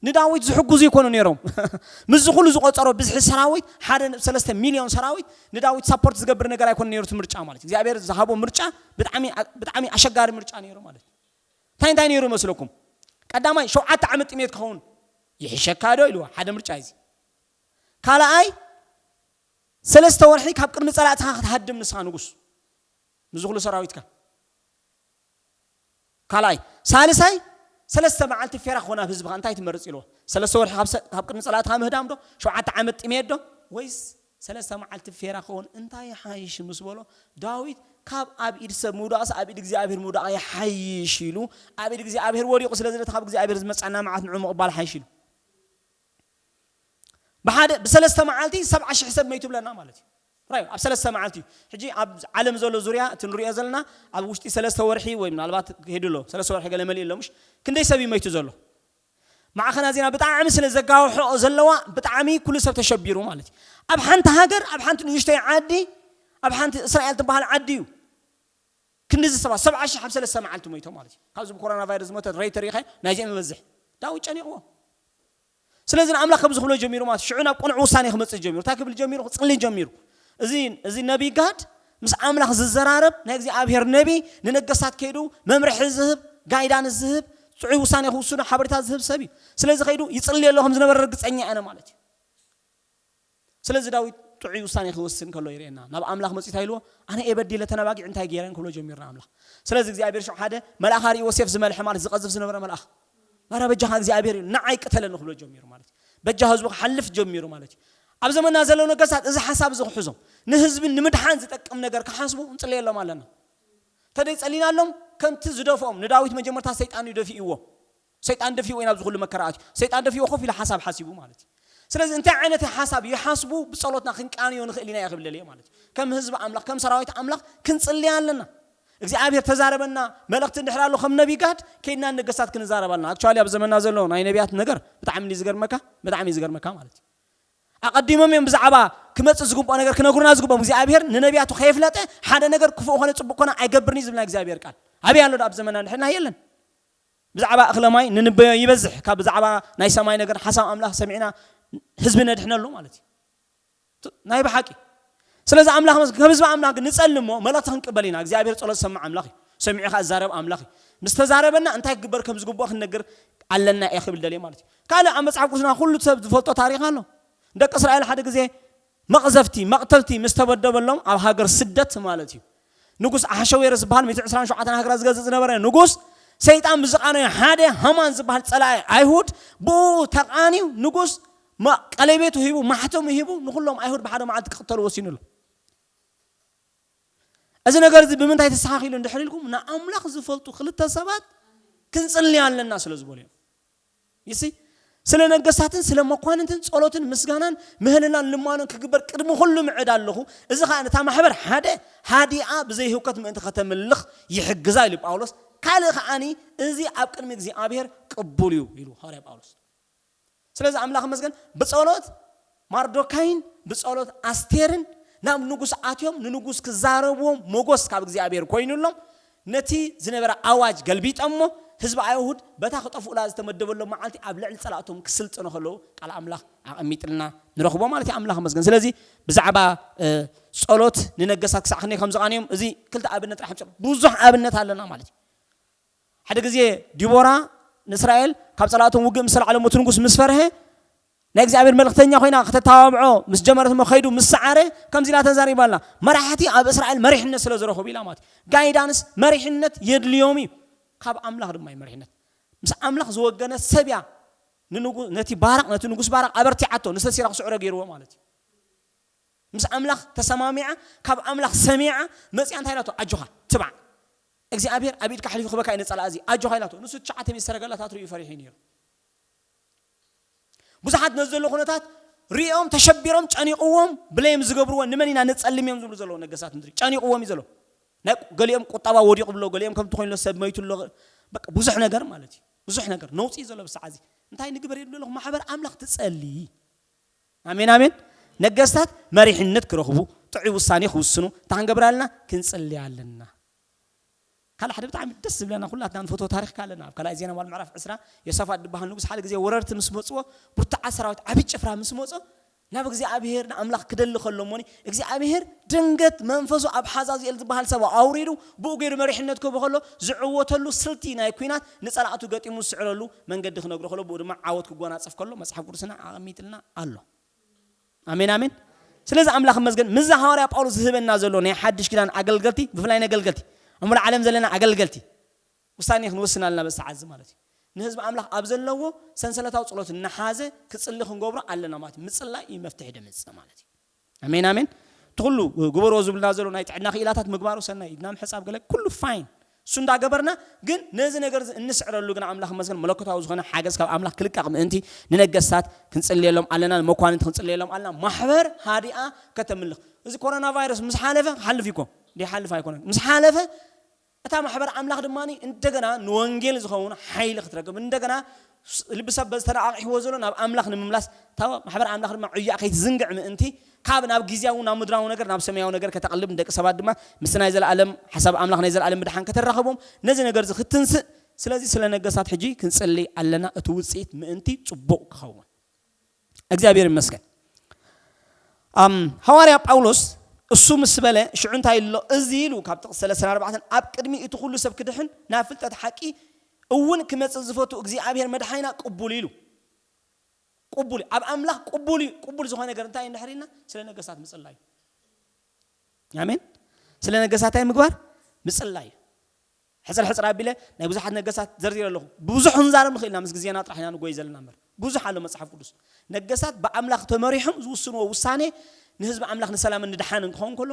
ንዳዊት ዝሕግዙ ይኮኑ ነይሮም። ምስዚ ኩሉ ዝቆጸሮ ብዝሒ ሰራዊት፣ ሓደ ነጥቢ ሰለስተ ሚልዮን ሰራዊት፣ ንዳዊት ሳፖርት ዝገብር ነገር ኣይኮነ ነይሩ። እቲ ምርጫ ማለት እግዚኣብሔር ዝሃቦ ምርጫ ብጣዕሚ ብጣዕሚ ኣሸጋሪ ምርጫ ነይሩ ማለት እዩ። እንታይ እንታይ ነይሩ መስለኩም? ቀዳማይ ሸውዓተ ዓመት ጥሜት ክኸውን ይሕሸካ ዶ ኢልዎ፣ ሓደ ምርጫ እዚ። ካልኣይ ሰለስተ ወርሒ ካብ ቅድሚ ጸላእትኻ ክትሃድም ንስኻ ንጉስ፣ ምስ ኩሉ ሰራዊትካ። ካልኣይ ሳልሳይ ሰለስተ መዓልቲ ፌራ ክኾን ኣብ ህዝብኻ፣ እንታይ ትመርጽ ኢልዎ። ሰለስተ ወርሒ ካብ ሰ- ካብ ቅድሚ ጸላእትኻ ምህዳም ዶ፣ ሸውዓተ ዓመት ጥሜት ዶ፣ ወይስ ሰለስተ መዓልቲ ፌራ ክኸውን እንታይ ይሓይሽ ምስ በሎ፣ ዳዊት ካብ ኣብ ኢድ ሰብ ምውዳቕስ ኣብ ኢድ እግዚኣብሔር ምውዳቕ ይሓይሽ ኢሉ፣ ኣብ ኢድ እግዚኣብሔር ወዲቑ ስለ ዝለተ ካብ እግዚኣብሔር ዝመጻና መዓት ንዑ ምቕባል ሓይሽ ኢሉ። ብሓደ ብሰለስተ መዓልቲ ሰብዓ ሽሕ ሰብ መይቱ ብለና ማለት እዩ። ራዩ ኣብ ሰለስተ መዓልቲ እዩ። ሕጂ ኣብ ዓለም ዘሎ ዙርያ እቲ ንሪኦ ዘለና ኣብ ውሽጢ ሰለስተ ወርሒ ወይ ምናልባት ሄዱ ኣሎ፣ ሰለስተ ወርሒ ገለ መሊእ ኣሎ። ምሽ ክንደይ ሰብ እዩ መይቱ ዘሎ? ማዕኸና ዜና ብጣዕሚ ስለ ዘጋውሖ ዘለዋ ብጣዕሚ ኩሉ ሰብ ተሸቢሩ ማለት እዩ። ኣብ ሓንቲ ሃገር፣ ኣብ ሓንቲ ንእሽተይ ዓዲ፣ ኣብ ሓንቲ እስራኤል ትበሃል ዓዲ እዩ ክንዲዚ ሰባት ሰብዓ ሽሕ ኣብ ሰለስተ መዓልቲ ሞይቶም ማለት እዩ። ካብዚ ብኮሮና ቫይረስ ዝሞተ ሬት ተሪኸ ናይዚኦም ይበዝሕ። ዳዊት ጨኒቕዎ። ስለዚ ንኣምላኽ ከምዚ ክብሎ ጀሚሩ ማለት ሽዑ ናብ ቅኑዕ ውሳኔ ክመጽእ ጀሚሩ። እንታይ ክብል ጀሚሩ? ክጽሊ ጀሚሩ። እዚ እዚ ነቢ ጋድ ምስ ኣምላኽ ዝዘራረብ ናይ እግዚኣብሔር ነቢ፣ ንነገስታት ከይዱ መምርሒ ዝህብ፣ ጋይዳንስ ዝህብ፣ ጥዑይ ውሳኔ ክውስኑ ሓበሬታ ዝህብ ሰብ እዩ። ስለዚ ከይዱ ይጽሊ ኣሎ ከም ዝነበረ ርግጸኛ ኣነ ማለት እዩ። ስለዚ ዳዊት ጥዑይ ውሳኔ ክወስን ከሎ ይርእየና። ናብ ኣምላኽ መጺኡ እንታይ ኢልዎ? ኣነ እየ በዲለ፣ ተናባጊዕ እንታይ ገይረን ክብሎ ጀሚሩ ንኣምላኽ። ስለዚ እግዚኣብሔር ሽዑ ሓደ መልኣኽ ኣርእይዎ፣ ሴፍ ዝመልሐ ማለት ዝቐዝፍ ዝነበረ መልኣኽ። ኣረ በጃኻ እግዚኣብሔር እዩ፣ ንዓይ ቅተለኒ ክብሎ ጀሚሩ ማለት እዩ። በጃ ህዝቡ ክሓልፍ ጀሚሩ ማለት እዩ። ኣብ ዘመንና ዘለዉ ነገስታት እዚ ሓሳብ እዚ ክሕዞም፣ ንህዝቢ ንምድሓን ዝጠቅም ነገር ክሓስቡ እንጽለየሎም ኣለና። ተደይ ጸሊናሎም ከምቲ ዝደፍኦም ንዳዊት መጀመርታ ሰይጣን እዩ ደፊእዎ። ሰይጣን ደፊእዎ ኢና ኣብዚ ኩሉ መከራ ኣትዩ። ሰይጣን ደፊእዎ ኮፍ ኢሉ ሓሳብ ሓሲቡ ማለት እዩ። ስለዚ እንታይ ዓይነት ሓሳብ ይሓስቡ ብጸሎትና ክንቃንዮ ንኽእል ኢና እየ ክብል ደልየ ማለት እዩ። ከም ህዝቢ ኣምላኽ፣ ከም ሰራዊት ኣምላኽ ክንጽሊ ኣለና። እግዚኣብሔር ተዛረበና መልእኽቲ እንድሕር ኣሎ ከም ነቢ ጋድ ከይድና ነገስታት ክንዛረብ ኣለና። ኣክቹዋሊ ኣብ ዘመንና ዘሎ ናይ ነቢያት ነገር ብጣዕሚ እንድዩ ዝገርመካ፣ ብጣዕሚ እዩ ዝገርመካ ማለት እዩ። ኣቐዲሞም እዮም ብዛዕባ ክመጽእ ዝግብኦ ነገር ክነግሩና ዝግብኦም። እግዚኣብሔር ንነቢያቱ ከየፍለጠ ሓደ ነገር ክፉእ ኮነ ጽቡቕ ኮነ ኣይገብርን እዩ ዝብልና እግዚኣብሔር ቃል። ኣበይ ኣሎ ዶ ኣብ ዘመንና እንድሕር ናይ የለን። ብዛዕባ እኽለ ማይ ንንበዮ ይበዝሕ ካብ ብዛዕባ ናይ ሰማይ ነገር ሓሳብ ኣምላኽ ሰሚዕና ህዝቢ ነድሕነሉ ማለት እዩ። ት- ናይ ብሓቂ። ስለዚ ኣምላኽ መስ- ከም ህዝቢ ኣምላኽ ግን ንጸሊ እሞ መልእኽቲ ክንቅበል ኢና። እግዚኣብሔር ጸሎት ዝሰምዕ ኣምላኽ እዩ። ሰሚዑ ከኣ ዝዛረብ ኣምላኽ እዩ። ምስ ተዛረበና እንታይ ክግበር ከም ዝግብኦ ክንነግር ኣለና እየ ክብል ደልየ ማለት እዩ። ካልእ ኣብ መጽሓፍ ቅዱስና ኩሉ ሰብ ዝፈልጦ ታሪኽ ኣሎ። ደቂ እስራኤል ሓደ ግዜ መቕዘፍቲ፣ መቕተልቲ ምስ ተበደበሎም ኣብ ሃገር ስደት ማለት እዩ። ንጉስ ኣሕሸዌሮስ ዝበሃል ሚእቲ ዕስራን ሸውዓተን ሃገራት ዝገዝእ ዝነበረ ንጉስ ሰይጣን ብዝቓነዮ ሓደ ሃማን ዝበሃል ጸላኢ ኣይሁድ ብኡ ተቓንዩ ንጉስ ማ- ቀለቤቱ ሂቡ ማሕተሙ ሂቡ ንኹሎም ኣይሁድ ብሓደ መዓልቲ ክቕተሉ ወሲኑ ኣሎ። እዚ ነገር እዚ ብምንታይ ተስተኻኺሉ እንድሕር ኢልኩም ንኣምላኽ ዝፈልጡ ክልተ ሰባት ክንጽሊ ኣለና ስለ ዝበሉ እዮም። ይሲ ስለ ነገስታትን ስለ መኳንንትን ጸሎትን ምስጋናን ምህልላን ልማኖን ክግበር ቅድሚ ኩሉ ምዕድ ኣለኹ። እዚ ከዓ ነታ ማሕበር ሓደ ሃዲኣ ብዘይ ህውከት ምእንቲ ከተምልኽ ይሕግዛ ኢሉ ጳውሎስ። ካልእ ከዓኒ እዚ ኣብ ቅድሚ እግዚኣብሔር ቅቡል እዩ ኢሉ ሃዋርያ ጳውሎስ። ስለዚ ኣምላኽ መስገን ብጸሎት ማርዶካይን ብጸሎት ኣስቴርን ናብ ንጉስ ኣትዮም ንንጉስ ክዛረብዎም ሞጎስ ካብ እግዚኣብሔር ኮይኑሎም ነቲ ዝነበረ ኣዋጅ ገልቢጠሞ ህዝቢ ኣይሁድ በታ ክጠፍኡላ ዝተመደበሎም መዓልቲ ኣብ ልዕሊ ጸላእቶም ክስልጥኑ ከለዉ ቃል ኣምላኽ ኣቐሚጥልና ንረኽቦ ማለት እዩ። ኣምላኽ መስገን። ስለዚ ብዛዕባ እ፣ ጸሎት ንነገስታት ክሳዕ ክንደይ ከም ዝቓንዮም እዚ ክልተ ኣብነት ጥራሕ ብዙሕ ኣብነት ኣለና ማለት እዩ። ሓደ ግዜ ዲቦራ ንእስራኤል ካብ ጸላእቶም ውግእ ምስ ተላዕሎም እቲ ንጉስ ምስ ፈርሀ ናይ እግዚኣብሔር መልእኽተኛ ኮይና ከተተባብዖ ምስ ጀመረት እሞ ከይዱ ምስ ሰዓረ ከምዚ ኢላ ተዛሪባ ኣላ። መራሕቲ ኣብ እስራኤል መሪሕነት ስለ ዝረኽቡ ኢላ ማለት እዩ። ጋይዳንስ መሪሕነት የድልዮም እዩ። ካብ ኣምላኽ ድማ እዩ መሪሕነት። ምስ ኣምላኽ ዝወገነ ሰብ እያ ንንጉ- ነቲ ባራቅ ነቲ ንጉስ ባራቅ ኣበርቲዓቶ ንሰሲራ ክስዕሮ ገይርዎ ማለት እዩ። ምስ ኣምላኽ ተሰማሚዓ ካብ ኣምላኽ ሰሚዓ መጺኣ እንታይ ኢላቶ ኣጆኻ ትባዕ እግዚኣብሔር ኣብ ኢድካ ሓሊፉ ክበካ እዩ ንጸላእ እዚ ኣጆኻ ኢላቶ። ንሱ ትሽዓተ ሚእቲ ሰረገላታት ርእዩ ፈሪሑ እዩ ነይሩ። ብዙሓት ነዚ ዘሎ ኩነታት ሪኦም ተሸቢሮም ጨኒቕዎም ብለይም ዝገብርዎ ንመን ኢና ንጸልም እዮም ዝብሉ ዘለዉ ነገስታት ምድሪ ጨኒቕዎም እዩ ዘሎ። ናይ ገሊኦም ቁጠባ ወዲቑ ብሎ ገሊኦም ከምቲ ኮይኑሎ ሰብ መይቱ ኣሎ። በቃ ብዙሕ ነገር ማለት እዩ። ብዙሕ ነገር ነውፂ እዩ ዘሎ ብሰዓዚ እንታይ ንግበር የድሎ ኣለኹ ማሕበር ኣምላኽ ትጸሊ። ኣሜን ኣሜን። ነገስታት መሪሕነት ክረኽቡ ጥዑይ ውሳኔ ክውስኑ እንታይ ክንገብር ኣለና? ክንጽሊ ኣለና። ካልእ ሓደ ብጣዕሚ ደስ ዝብለና፣ ኩላትና ንፈትዎ ታሪኽ ካለና፣ ኣብ ካልኣይ ዜና ዋል ምዕራፍ ዕስራ፣ ዮሳፋጥ ዝበሃል ንጉስ ሓደ ግዜ ወረርቲ ምስ መጽዎ፣ ብርቱዓት ሰራዊት ዓቢ ጭፍራ ምስ መጾ፣ ናብ እግዚኣብሔር ንኣምላኽ ክደሊ ከሎ እሞኒ እግዚኣብሔር ድንገት መንፈሱ ኣብ ሓዛዝኤል ዝበሃል ሰብ ኣውሪዱ ብኡ ገይሩ መሪሕነት ክህቦ ከሎ ዝዕወተሉ ስልቲ ናይ ኲናት ንጸላእቱ ገጢሙ ዝስዕረሉ መንገዲ ክነግሮ ከሎ ብኡ ድማ ዓወት ክጎናጸፍ ከሎ መጽሓፍ ቅዱስና ኣቐሚጥልና ኣሎ። ኣሜን ኣሜን። ስለዚ ኣምላኽ ይመስገን። ምስዚ ሃዋርያ ጳውሎስ ዝህበና ዘሎ ናይ ሓድሽ ኪዳን ኣገልገልቲ፣ ብፍላይ ነገልገልቲ፣ እሞ ዓለም ዘለና ኣገልገልቲ ውሳኔ ክንወስን ኣለና በዚ ሰዓት እዚ ማለት እዩ። ንህዝቢ ኣምላኽ ኣብ ዘለዎ ሰንሰለታዊ ጸሎት እናሓዘ ክጽሊ ክንገብሮ ኣለና ማለት እዩ። ምጽላይ እዩ መፍትሒ ደምጽእ ማለት እዩ። ኣሜን ኣሜን። እቲ ኩሉ ግበሮ ዝብልና ዘሎ ናይ ጥዕና ክኢላታት ምግባሩ ሰናይ፣ ኢድና ምሕጻብ ገለ ኩሉ ፋይን። እሱ እንዳገበርና ግን ነዚ ነገር እዚ እንስዕረሉ ግን ኣምላኽ መስገን መለኮታዊ ዝኾነ ሓገዝ ካብ ኣምላኽ ክልቀቕ ምእንቲ ንነገስታት ክንጽልየሎም ኣለና፣ ንመኳንንቲ ክንጽልየሎም ኣለና። ማሕበር ሃዲኣ ከተምልኽ። እዚ ኮሮና ቫይረስ ምስ ሓለፈ ክሓልፍ እዩ እኮ። እንዲሓልፍ ኣይኮነን። ምስ ሓለፈ እታ ማሕበር ኣምላኽ ድማ እንደገና ንወንጌል ዝኸውን ሓይሊ ክትረክብ፣ እንደገና ልቢ ሰብ በዝተነቓቒሕዎ ዘሎ ናብ ኣምላኽ ንምምላስ፣ እታ ማሕበር ኣምላኽ ድማ ዕያ ከይትዝንግዕ ምእንቲ ካብ ናብ ግዜያዊ ናብ ምድራዊ ነገር ናብ ሰማያዊ ነገር ከተቕልብ፣ ንደቂ ሰባት ድማ ምስ ናይ ዘለኣለም ሓሳብ ኣምላኽ ናይ ዘለኣለም ምድሓን ከተራኽቦም ነዚ ነገር እዚ ክትንስእ። ስለዚ ስለ ነገስታት ሕጂ ክንጽሊ ኣለና፣ እቲ ውጽኢት ምእንቲ ጽቡቕ ክኸውን። እግዚኣብሔር ይመስገን። ኣም ሃዋርያ ጳውሎስ እሱ ምስ በለ ሽዑ እንታይ ኣሎ እዚ ኢሉ ካብ ጥቕስ ሰለስተ ኣርባዕተ፣ ኣብ ቅድሚ እቲ ኩሉ ሰብ ክድሕን ናብ ፍልጠት ሓቂ እውን ክመጽእ ዝፈቱ እግዚኣብሔር መድሓይና ቅቡል ኢሉ። ቅቡል ኣብ ኣምላኽ ቅቡል እዩ። ቅቡል ዝኾነ ነገር እንታይ እንድሕር ኢልና ስለ ነገስታት ምጽላይ እዩ። ኣሜን። ስለ ነገስታት እንታይ ምግባር? ምጽላይ እዩ። ሕጽር ሕጽር ኣቢለ ናይ ብዙሓት ነገስታት ዘርዚረ ኣለኹ። ብዙሕ ክንዛረብ ንኽእል ኢና ምስ ግዜና ጥራሕ ኢና ንጎይ ዘለና እምበር። ብዙሕ ኣሎ መጽሓፍ ቅዱስ። ነገስታት ብኣምላኽ ተመሪሖም ዝውስንዎ ውሳኔ ንህዝቢ ኣምላኽ ንሰላምን ንድሓንን ክኸውን ከሎ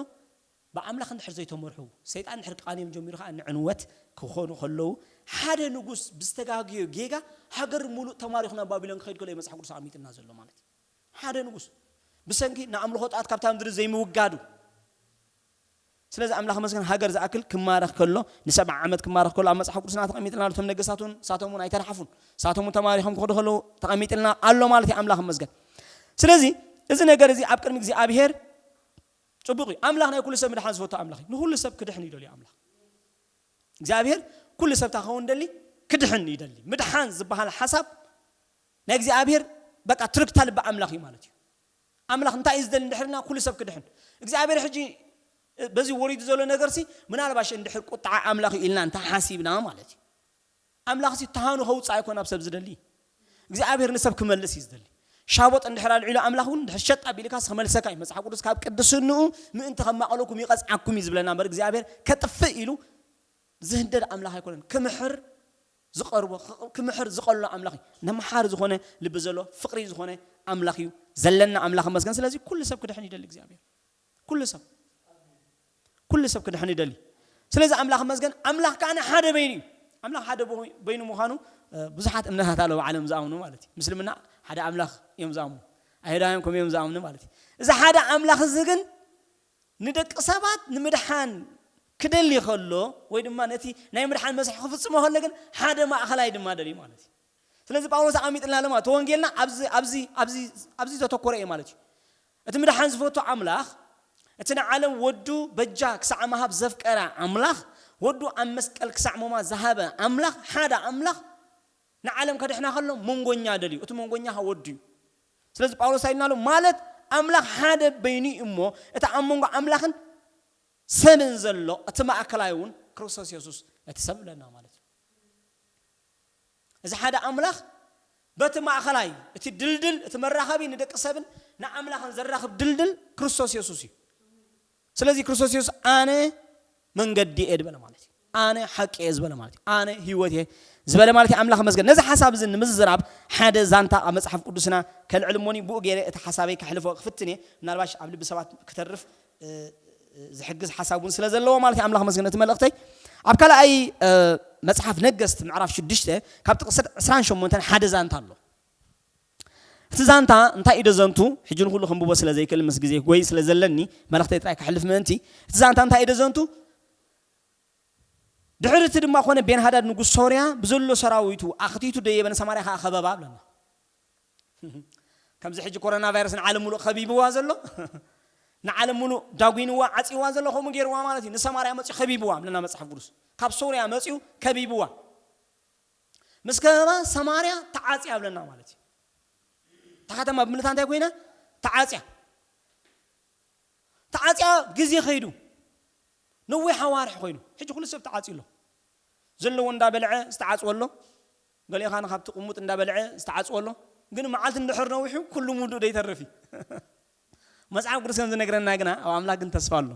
ብኣምላኽ እንድሕር ዘይተመርሑ፣ ሰይጣን እንድሕር ክቓንዮም ጀሚሩ ከዓ ንዕንወት ክኾኑ ከለዉ ሓደ ንጉስ ብዝተጋግዮ ጌጋ ሃገር ሙሉእ ተማሪኹ ናብ ባቢሎን ክኸይድ ከሎ እዩ መጽሓፍ ቅዱስ ኣሚጥና ዘሎ ማለት እዩ። ሓደ ንጉስ ብሰንኪ ንኣምልኾ ጣት ካብታ ምድሪ ዘይምውጋዱ። ስለዚ ኣምላኽ መስገን ሃገር ዝኣክል ክማረኽ ከሎ ንሰብዓ ዓመት ክማረኽ ከሎ ኣብ መጽሓፍ ቅዱስና ተቐሚጥልና ኣሎ። እቶም ነገስታት እውን ንሳቶም እውን ኣይተረሓፉን። ንሳቶም እውን ተማሪኾም ክኸዱ ከለዉ ተቐሚጥልና ኣሎ ማለት እዩ። ኣምላኽ መስገን። ስለዚ እዚ ነገር እዚ ኣብ ቅድሚ እግዚኣብሔር ጽቡቕ እዩ። ኣምላኽ ናይ ኩሉ ሰብ ምድሓን ዝፈቱ ኣምላኽ እዩ። ንኹሉ ሰብ ክድሕን ይደልዩ ኣምላኽ። እግዚኣብሔር ኩሉ ሰብ እንታይ ክኸውን ደሊ? ክድሕን ይደሊ። ምድሓን ዝበሃል ሓሳብ ናይ እግዚኣብሔር በቃ ትርክታ ልቢ ኣምላኽ እዩ ማለት እዩ። ኣምላኽ እንታይ እዩ ዝደሊ እንድሕርና ኩሉ ሰብ ክድሕን። እግዚኣብሔር ሕጂ በዚ ወሪዱ ዘሎ ነገርሲ ምናልባሽ እንድሕር ቁጥዓ ኣምላኽ እዩ ኢልና እንተሓሲብና ማለት እዩ። ኣምላኽሲ ተሃኑ ከውፅእ ኣይኮን ኣብ ሰብ ዝደሊ። እግዚኣብሔር ንሰብ ክመልስ እዩ ዝደሊ። ሻቦጥ እንድሕር ኣልዒሉ ኣምላኽ እውን እንድሕር ሸጥ ኣቢልካስ ክመልሰካ እዩ። መጽሓፍ ቅዱስ ካብ ቅድስንኡ ምእንቲ ከማቐለኩም ይቐጽዓኩም እዩ ዝብለና እምበር እግዚኣብሔር ከጥፍእ ኢሉ ዝህንደድ ኣምላኽ ኣይኮነን። ክምሕር ዝቐርቦ ክምሕር ዝቐሎ ኣምላኽ እዩ። ነምሓር ዝኾነ ልቢ ዘሎ ፍቕሪ ዝኾነ ኣምላኽ እዩ ዘለና ኣምላኽ መስገን። ስለዚ ኩሉ ሰብ ክድሕን ይደሊ እግዚኣብሔር። ኩሉ ሰብ ኩሉ ሰብ ክድሕን ይደሊ። ስለዚ ኣምላኽ መስገን ኣምላኽ ከዓ ሓደ በይኑ እዩ። ኣምላኽ ሓደ በይኑ ምዃኑ ብዙሓት እምነታት ኣለዉ ዓለም ዝኣምኑ ማለት እዩ። ምስልምና ሓደ ኣምላኽ እዮም ዝኣምኑ፣ ኣይሁዳውያን ከምኡ እዮም ዝኣምኑ ማለት እዩ። እዚ ሓደ ኣምላኽ እዚ ግን ንደቂ ሰባት ንምድሓን ክደሊ ከሎ ወይ ድማ ነቲ ናይ ምድሓን መስርሒ ክፍጽሞ ከሎ ግን ሓደ ማእኸላይ ድማ ደልዩ ማለት እዩ። ስለዚ ጳውሎስ ኣቐሚጥልና ኣሎ ማለት ተወንጌልና ኣብዚ ተተኮረ እዩ ማለት እዩ። እቲ ምድሓን ዝፈቱ ኣምላኽ፣ እቲ ንዓለም ወዱ በጃ ክሳዕ ምሃብ ዘፍቀረ ኣምላኽ፣ ወዱ ኣብ መስቀል ክሳዕ ሞማ ዝሃበ ኣምላኽ፣ ሓደ ኣምላኽ ንዓለም ከድሕና ከሎ መንጎኛ ደልዩ። እቲ መንጎኛ ወዱ እዩ። ስለዚ ጳውሎስ ኣይልና ኣሎ ማለት ኣምላኽ ሓደ በይኑ እዩ እሞ እቲ ኣብ መንጎ ኣምላኽን ሰብን ዘሎ እቲ ማእከላይ እውን ክርስቶስ የሱስ ነቲ ሰብ ብለና ማለት እዩ። እዚ ሓደ ኣምላኽ በቲ ማእኸላይ እቲ ድልድል እቲ መራኸቢ ንደቂ ሰብን ንኣምላኽን ዘራኽብ ድልድል ክርስቶስ የሱስ እዩ። ስለዚ ክርስቶስ የሱስ ኣነ መንገዲ እየ ዝበለ ማለት እዩ። ኣነ ሓቂ እየ ዝበለ ማለት እዩ። ኣነ ህይወት እየ ዝበለ ማለት እዩ። ኣምላኽ መስገን። ነዚ ሓሳብ እዚ ንምዝራብ ሓደ ዛንታ ኣብ መጽሓፍ ቅዱስና ከልዕል እሞኒ ብኡ ገይረ እቲ ሓሳበይ ከሕልፎ ክፍትን እየ። ምናልባሽ ኣብ ልቢ ሰባት ክተርፍ ዝሕግዝ ሓሳብ እውን ስለ ዘለዎ ማለት ኣምላኽ መስገን። እቲ መልእኽተይ ኣብ ካልኣይ መጽሓፍ ነገስት ምዕራፍ ሽዱሽተ ካብ ጥቕሲ ዕስራን ሸሞንተን ሓደ ዛንታ ኣሎ። እቲ ዛንታ እንታይ ኢደ ዘንቱ ሕጂ ንኩሉ ከንብቦ ስለ ዘይክእል ምስ ግዜ ጎይ ስለ ዘለኒ መልእኽተይ ጥራይ ከሕልፍ ምእንቲ። እቲ ዛንታ እንታይ ኢደ ዘንቱ ድሕሪ እቲ ድማ ኮነ ቤንሃዳድ ንጉስ ሶርያ ብዘሎ ሰራዊቱ ኣኽቲቱ ደየበ ንሰማርያ ከዓ ከበባ ብለና። ከምዚ ሕጂ ኮሮና ቫይረስ ንዓለም ሙሉእ ከቢብዋ ዘሎ ንዓለም ሙሉእ ዳጒንዋ፣ ዓጽይዋ ዘሎ ከምኡ ገይርዋ ማለት እዩ። ንሰማርያ መጺኡ ከቢብዋ እብለና መጽሓፍ ቅዱስ። ካብ ሶርያ መጺኡ ከቢብዋ። ምስ ከበባ ሰማርያ ተዓጽያ እብለና ማለት እዩ። እታ ከተማ ብምልታ እንታይ ኮይና? ተዓጽያ። ተዓጽያ ግዜ ከይዱ። ነዊሕ ኣዋርሕ ኮይኑ። ሕጂ ኩሉ ሰብ ተዓጽዩ ኣሎ። ዘለዎ እንዳበልዐ ዝተዓጽወ ኣሎ። ገሊኡ ኸኣ ካብቲ ቅሙጥ እንዳበልዐ ዝተዓጽወ ኣሎ። ግን መዓልቲ እንድሕር ነዊሑ ኩሉ ሙዱእ ደይተርፍ እዩ። መጽሓፍ ቅዱስ ከም ዝነግረና ግና ኣብ ኣምላኽ ግን ተስፋ ኣሎ።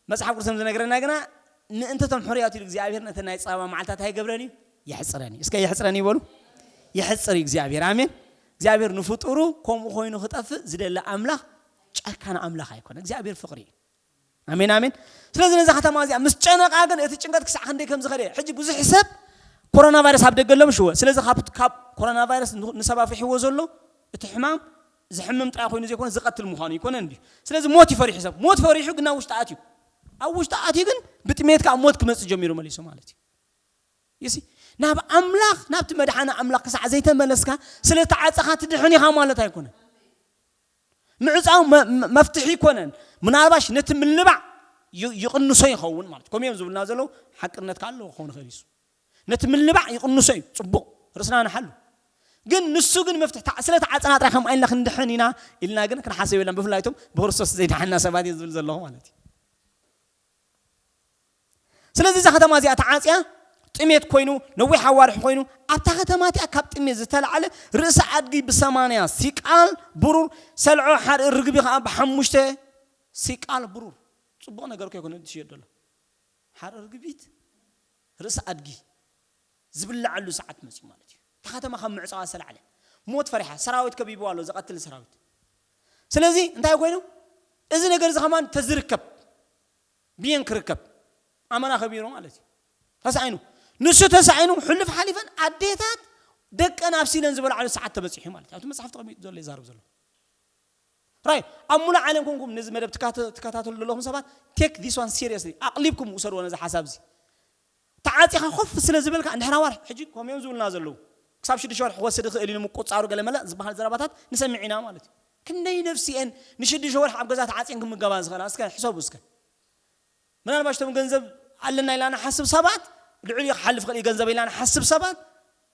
መጽሓፍ ቅዱስ ከም ዝነግረና ግና ምእንቲ እቶም ሕሩያት ኢሉ እግዚኣብሔር ነቲ ናይ ጸበባ መዓልታት ኣይገብረን እዩ፣ የሕጽረን እዩ። እስከ የሕጽረን ይበሉ። የሕጽር እዩ እግዚኣብሔር። ኣሜን። እግዚኣብሔር ንፍጡሩ ከምኡ ኮይኑ ክጠፍእ ዝደሊ ኣምላኽ ጨካን ኣምላኽ ኣይኮነ። እግዚኣብሔር ፍቕሪ እዩ። ኣሜን፣ ኣሜን። ስለዚ ነዛ ከተማ እዚኣ ምስ ጨነቓ ግን እቲ ጭንቀት ክሳዕ ክንደይ ከም ዝኸደ፣ ሕጂ ብዙሕ ሰብ ኮሮና ቫይረስ ኣብ ደገ ኣሎ ምሽ እወ። ስለዚ ካብ፣ ካብ ኮሮና ቫይረስ ን-፣ ንሰብ ኣፍሪሕዎ ዘሎ እቲ ሕማም ዝሕምም ጥራይ ኮይኑ ዘይኮነ ዝቐትል ምዃኑ ይኮነ እንዲ። ስለዚ ሞት ይፈሪሑ ሰብ። ሞት ፈሪሑ ግን ናብ ውሽጢ ኣትዩ። ኣብ ውሽጢ ኣትዩ ግን ብጥሜት ከዓ ሞት ክመጽእ ጀሚሩ መሊሱ ማለት እዩ። ይሲ ናብ ኣምላኽ፣ ናብቲ መድሓኒ ኣምላኽ ክሳዕ ዘይተመለስካ፣ ስለ ተዓጸኻ ትድሕን ኢኻ ማለት ኣይኮነን። ምዕጻው መ-፣ መ-፣ መፍትሒ ኣይኮነን። ምናልባሽ ነቲ ምልባዕ ይ-፣ ይቕንሶ ይኸውን ማለት። ከምኡ እዮም ዝብሉና ዘለዉ፣ ሓቅነት ከኣ ኣለዎ ክኸውን ይኽእል እዩ። ነቲ ምልባዕ ይቕንሶ እዩ፣ ጽቡቕ፣ ርእስና ንሓሉ። ግን ንሱ ግን መፍትሒ ተዓ-፣ ስለ ተዓጸና ጥራይ ከም ኣይልና ክንድሕን ኢና ኢልና ግን ክንሓስብ የብልና። ብፍላይ እቶም ብክርስቶስ ዘይደሓንና ሰባት እየ ዝብል ዘለኹ ማለት እዩ። ስለዚ እዛ ከተማ እዚኣ ተዓጽያ፣ ጥሜት ኮይኑ፣ ነዊሕ ኣዋርሕ ኮይኑ፣ ኣብታ ከተማ እቲኣ ካብ ጥሜት ዝተላዕለ ርእሲ ኣድጊ ብሰማንያ ሲቃል ብሩር፣ ሰልዖ ሓርኢ ርግቢ ኸኣ ብሓሙሽተ ሲቃል ብሩር። ጽቡቕ ነገር እኮ ኣይኮነን ዝሽየጥ ዘሎ። ሓርኢ ርግቢት፣ ርእሲ ኣድጊ ዝብልዓሉ ሰዓት መጺኡ ማለት እዩ። እታ ከተማ ካብ ምዕጻዋ ዝተላዕለ ሞት ፈሪሓ፣ ሰራዊት ከቢብዋ ኣሎ፣ ዝቐትል ሰራዊት። ስለዚ እንታይ ኮይኑ፣ እዚ ነገር እዚ ኸማን ተዝርከብ፣ ብየን ክርከብ ኣመና ከቢሩ ማለት እዩ። ተሳዒኑ፣ ንሱ ተሳዒኑ፣ ሕሉፍ ሓሊፈን ኣዴታት ደቀን ኣብሲለን ዝበልዓሉ ሰዓት ተበጺሑ ማለት እዩ። ኣብቲ መጽሓፍ ተቐሚጡ ዘሎ ይዛረብ ዘሎ። ራይ፣ ኣብ ሙሉእ ዓለም ኮንኩም ነዚ መደብ ትካተ-፣ ትከታተሉ ዘለኹም ሰባት፣ take this one seriously። ኣቕሊብኩም ውሰድዎ ነዚ ሓሳብ እዚ። ተዓጺኻ ኮፍ ስለ ዝበልካ፣ እንድሕር ኣዋርሕ፣ ሕጂ ከምኡ እዮም ዝብሉና ዘለዉ። ክሳብ ሽዱሽተ ወርሒ ክወስድ ይኽእል እዩ ንምቁጽጻሩ ገለ መለ ዝበሃል ዘረባታት ንሰምዕ ኢና ማለት እዩ። ክንደይ ነፍሲ እየን ንሽዱሽተ ወርሒ ኣብ ገዛ ተዓጽየን ክምገባ ዝኽእላ? እስከ ሕሰቡ እስከ። ምናልባሽ እቶም ገንዘብ ኣለና ኢልና ንሓስብ ሰባት፣ ልዕሊኡ ክሓልፍ ይኽእል እዩ ገንዘብ ኢልና ንሓስብ ሰባት፣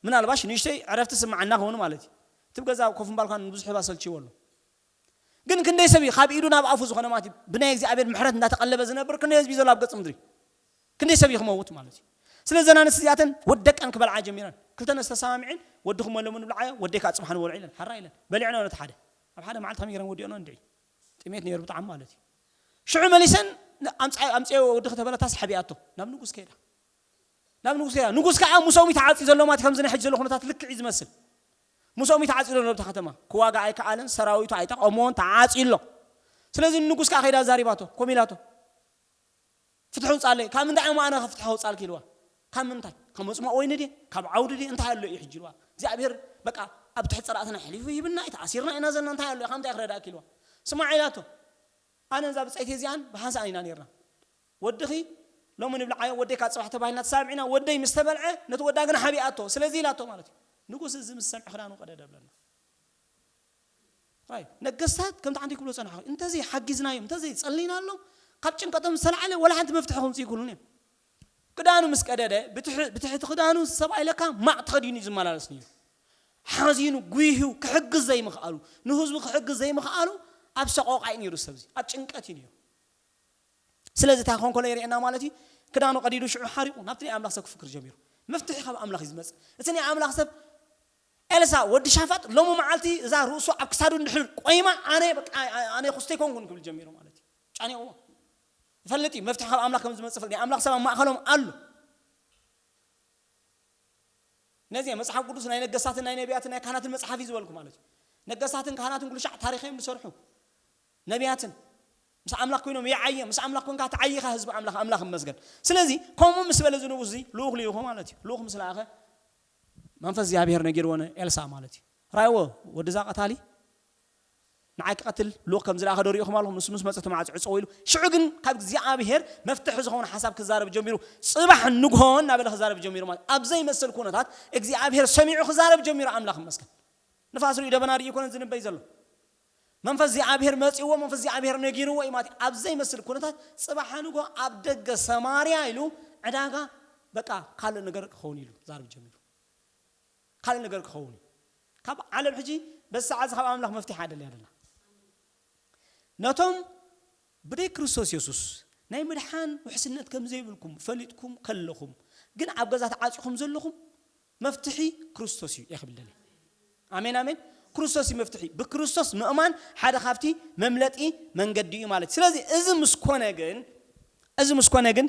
ምናልባሽ ንእሽተይ ዕረፍቲ ስምዓና ክኸውን ማለት እዩ። እቲ ገዛ ኮፍ ምባልኳ ንብዙሕ ህባ ሰልችይዎ ኣሎ። ግን ክንደይ ሰብ እዩ ካብ ኢዱ ናብ ኣፉ ዝኾነ ማለት እዩ፣ ብናይ እግዚኣብሔር ምሕረት እንዳተቐለበ ዝነብር ክንደይ ህዝቢ ዘሎ ኣብ ገጽ ምድሪ? ክንደይ ሰብ እዩ ክመውት ማለት እዩ? ስለ ዘን ኣንስቲ እዚኣተን ወደቀን ክበልዓ ጀሚረን። ክልተ ኣንስቲ ተሰማሚዐን፣ "ወድኹም መለሙኒ ብልዓዮ፣ ወደይ ከዓ ጽባሕ ንበልዖ" ኢለን። ሓራ ኢለን። በሊዕናዮ ነቲ ሓደ። ኣብ ሓደ መዓልቲ ከመይ ገይረን ወዲኦኖ እንድዒ። ጥሜት ነይሩ ብጣዕሚ ማለት እዩ። ሽዑ መሊሰን ን-፣ "ኣምጽኣዮ፣ ኣምጽኣዮ ወድኺ" ተበለታስ ሓቢኣቶ። ናብ ንጉስ ከይዳ። ናብ ንጉስ ከይዳ። ንጉስ ከዓ ምስኦም እዩ ተዓጽዩ ዘሎ ማለት ከምዚ ናይ ሕጂ ዘሎ ኩነታት ልክዕ እዩ ዝመስል። ምስኦም እዩ ተዓጽዩ ዘሎ ኣብታ ከተማ። ክዋጋ ኣይከኣለን፣ ሰራዊቱ ኣይጠቐሞን፣ ተዓጽዩ ኣሎ። ስለዚ ንጉስ ከዓ ከይዳ ዛሪባቶ፣ ኮሚላቶ። "ፍትሒ ውጻለይ፣ ካብ ምንታይ እሞ ኣነ ፍትሒ ውጻልኪ?" ኢልዋ። "ካብ ምንታይ? ካብ መጽሞቕ ወይኒ ድየ? ካብ ዓውዲ ድየ? እንታይ ኣሎ እዩ ሕጂ?" ኢልዋ። "እግዚኣብሔር በቃ ኣብ ትሕቲ ጸላእትና ኣሕሊፉ ይህብና፣ ተኣሲርና ኢና ዘለና፣ እንታይ ኣሎ እዩ? ካብ ምንታይ ክረዳእኪ?" ኢልዋ። "ስማዕ" ኢላቶ፣ "ኣነ እዛ ብጸይቲ እዚኣን ብሓንሳእን ኢና ነይርና። ወድኺ ሎሚ ንብልዓዮ፣ ወደይ ካብ ጽባሕ ተባሂልና ተሳሚዕና፣ ወደይ ምስ ተበልዐ ነቲ ወዳ ግን ሓቢኣቶ። ስለዚ" ኢላቶ ማለት እዩ። ንጉስ እዚ ምስ ሰምዐ ክዳኑ ቀደደ ብለና። ራይ፣ ነገስታት ከምቲ ሓንቲ ክብሎ ጸናሑ። እንተዘይ ሓጊዝናዮም፣ እንተዘይ ጸሊናሎም፣ ካብ ጭንቀቶም ዝተላዕለ ወላ ሓንቲ መፍትሒ ከምጽኡ ይክእሉን እዮም። ክዳኑ ምስ ቀደደ፣ ብትሕ-፣ ብትሕቲ ክዳኑ ሰብኣይ ለካ ማዕ ተኸዲኑ እዩ ዝመላለስ ነይሩ። ሓዚኑ፣ ጉሂዩ፣ ክሕግዝ ዘይምኽኣሉ፣ ንህዝቡ ክሕግዝ ዘይምኽኣሉ፣ ኣብ ሰቆቃ እዩ ነይሩ ሰብ እዚ፣ ኣብ ጭንቀት እዩ ነይሩ። ስለዚ እንታይ ክኾን ከሎ የርእየና ማለት እዩ? ክዳኑ ቀዲዱ ሽዑ ሓሪቑ ናብቲ ናይ ኣምላኽ ሰብ ክፍክር ጀሚሩ። መፍትሒ ካብ ኣምላኽ እዩ ዝመጽእ። እቲ ናይ ኣምላኽ ሰብ ኤልሳ ወዲ ሻፋጥ ሎሚ መዓልቲ እዛ ርእሱ ኣብ ክሳዱ እንድሕር ቆይማ ኣነ በቃ ኣነ ክስተ ኣይኮንኩን ክብል ጀሚሩ ማለት እዩ። ጫኒቕዎ። ይፈልጥ እዩ መፍትሒ ካብ ኣምላኽ ከም ዝመጽእ ይፈልጥ። ናይ ኣምላኽ ሰብ ኣብ ማእከሎም ኣሎ። ነዚ መጽሓፍ ቅዱስ ናይ ነገስታትን ናይ ነቢያትን ናይ ካህናትን መጽሓፍ እዩ ዝበልኩ ማለት እዩ። ነገስታትን ካህናትን ኩሉ ሻዕ ታሪኽ እዮም ዝሰርሑ። ነቢያትን ምስ ኣምላኽ ኮይኖም ይዓየ፣ ምስ ኣምላኽ ኮንካ ትዓይኻ ህዝቢ ኣምላኽ፣ ኣምላኽ ይመስገን። ስለዚ ከምኡ ምስ በለ እዚ ንጉስ እዚ ልኡኽ ልኢኹ ማለት እዩ። ልኡኽ ምስ ለኣኸ መንፈስ እግዚኣብሔር ነጊርዎ ንኤልሳ ማለት እዩ። ራእይዎ ወዲ እዛ ቀታሊ ንዓይ ክቐትል ልኡኽ ከም ዝለኣኸ ዶ ሪኢኹም ኣለኹም? ንሱ ምስ መጸ እቲ ማዕጾ ዕጸው ኢሉ። ሽዑ ግን ካብ እግዚኣብሔር መፍትሒ ዝኸውን ሓሳብ ክዛረብ ጀሚሩ። ጽባሕ ንግሆ እናበለ ክዛረብ ጀሚሩ ማለት ኣብ ዘይመስል ኩነታት እግዚኣብሔር ሰሚዑ ክዛረብ ጀሚሩ። ኣምላኽ ይመስገን። ንፋስ ሪኡ ደበና ሪኡ ይኮነ ዝንበይ ዘሎ። መንፈስ እግዚኣብሔር መጺእዎ፣ መንፈስ እግዚኣብሔር ነጊርዎ እዩ ማለት እዩ። ኣብ ዘይመስል ኩነታት ጽባሕ ንጎ ኣብ ደገ ሰማርያ ኢሉ ዕዳጋ በቃ ካልእ ነገር ክኸውን ኢሉ ዛርብ ጀሚሩ። ካልእ ነገር ክኸውን እዩ። ካብ ዓለም ሕጂ በዚ ሰዓት እዚ ካብ ኣምላኽ መፍትሒ ኣይደልያ ደላ። ነቶም ብደይ ክርስቶስ የሱስ ናይ ምድሓን ውሕስነት ከም ዘይብልኩም ፈሊጥኩም ከለኹም ግን ኣብ ገዛ ተዓጺኹም ዘለኹም መፍትሒ ክርስቶስ እዩ። የኽብል ደሊ ኣሜን ኣሜን። ክርስቶስ እዩ መፍትሒ። ብክርስቶስ ምእማን ሓደ ካብቲ መምለጢ መንገዲ እዩ ማለት እዩ። ስለዚ እዚ ምስ ኮነ ግን እዚ ምስ ኮነ ግን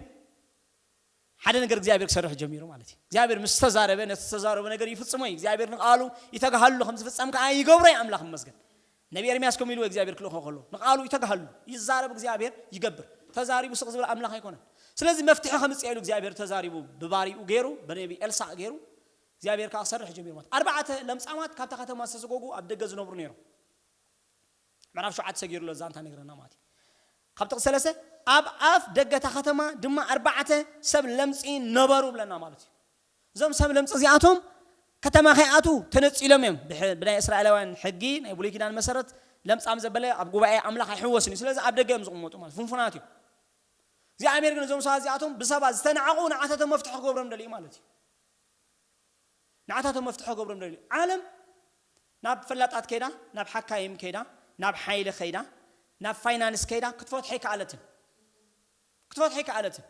ሓደ ነገር እግዚኣብሔር ክሰርሕ ጀሚሩ ማለት እዩ። እግዚኣብሔር ምስ ተዛረበ ነቲ ዝተዛረበ ነገር ይፍጽሞ እዩ። እግዚኣብሔር ንቃሉ ይተግሃሉ ከም ዝፍጸም ከዓ ይገብሮ እዩ። ኣምላኽ ይመስገን። ነቢ ኤርምያስ ከምኡ ኢልዎ እግዚኣብሔር ክልእኾ ከሎ ንቃሉ ይተግሃሉ ይዛረብ እግዚኣብሔር ይገብር። ተዛሪቡ ስቕ ዝብል ኣምላኽ ኣይኮነን። ስለዚ መፍትሒ ከምጽእ ኢሉ እግዚኣብሔር ተዛሪቡ ብባሪኡ ገይሩ ብነቢ ኤልሳዕ ገይሩ እግዚኣብሔር ከዓ ክሰርሕ ጀሚሩ ማለት ኣርባዕተ ለምጻማት ካብታ ከተማ ዝተሰጎጉ ኣብ ደገ ዝነብሩ ነይሮም። ምዕራፍ ሸውዓተ ሰጊሩ ኣሎ ዛንታ ነግረና ማለት እዩ። ካብ ጥቕሲ ሰለስተ ኣብ ኣፍ ደገታ ከተማ ድማ ኣርባዕተ ሰብ ለምጺ ነበሩ ብለና ማለት እዩ። እዞም ሰብ ለምጺ እዚኣቶም ከተማ ከይኣቱ ተነጺሎም እዮም። ብናይ እስራኤላውያን ሕጊ ናይ ብሉይ ኪዳን መሰረት ለምጻም ዘበለ ኣብ ጉባኤ ኣምላኽ ኣይሕወስን እዩ። ስለዚ ኣብ ደገ እዮም ዝቕመጡ ማለት ፍንፉናት እዮም። እግዚኣብሔር ግን እዞም ሰባት እዚኣቶም ብሰባት ዝተናዕቑ ንዓታቶም መፍትሒ ክገብሮም ደልዩ ማለት እዩ። ንዓታቶም መፍትሒ ክገብሮም ደልዩ። ዓለም ናብ ፈላጣት ከይዳ፣ ናብ ሓካይም ከይዳ፣ ናብ ሓይሊ ከይዳ፣ ናብ ፋይናንስ ከይዳ ክትፈትሖ ኣይከኣለትን። ክትፈትሖ ኣይከኣለትን።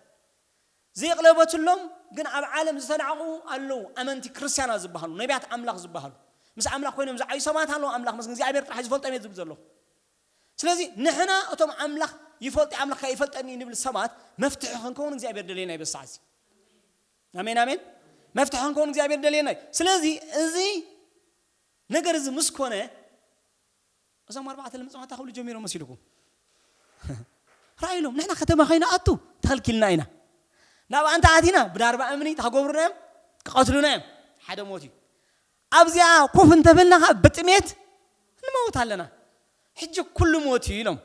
ዘይቕለበትሎም ግን ኣብ ዓለም ዝተናዕቑ ኣለዉ። ኣመንቲ ክርስትያናት ዝበሃሉ፣ ነቢያት ኣምላኽ ዝበሃሉ፣ ምስ ኣምላኽ ኮይኖም ዝዓዩ ሰባት ኣለዉ። ኣምላኽ መስገን እግዚኣብሔር ጥራሕ ዝፈልጦም እየ ዝብል ዘለኹ። ስለዚ ንሕና እቶም ኣምላኽ ይፈልጥ ኣምላኽ ይፈልጠኒ ንብል ሰባት መፍትሒ ክንከውን እግዚኣብሔር ደልየና ይበሳዕ እዚ ኣሜን ኣሜን። መፍትሒ ክንከውን እግዚኣብሔር ደልየና እዩ። ስለዚ እዚ ነገር እዚ ምስ ኮነ እዞም ኣርባዕተ ለምጻማት ክብሉ ጀሚሮም መሲልኩም ራእይሎም ንሕና ከተማ ከይንኣቱ ተኸልኪልና ኢና። ናብ ኣንታ ኣቲና ብዳርባ እምኒ ታጎብሩና እዮም ክቐትሉና እዮም። ሓደ ሞት እዩ። ኣብዚኣ ኮፍ እንተበልና ከዓ ብጥሜት ንመውት ኣለና። ሕጂ ኩሉ ሞት እዩ ኢሎም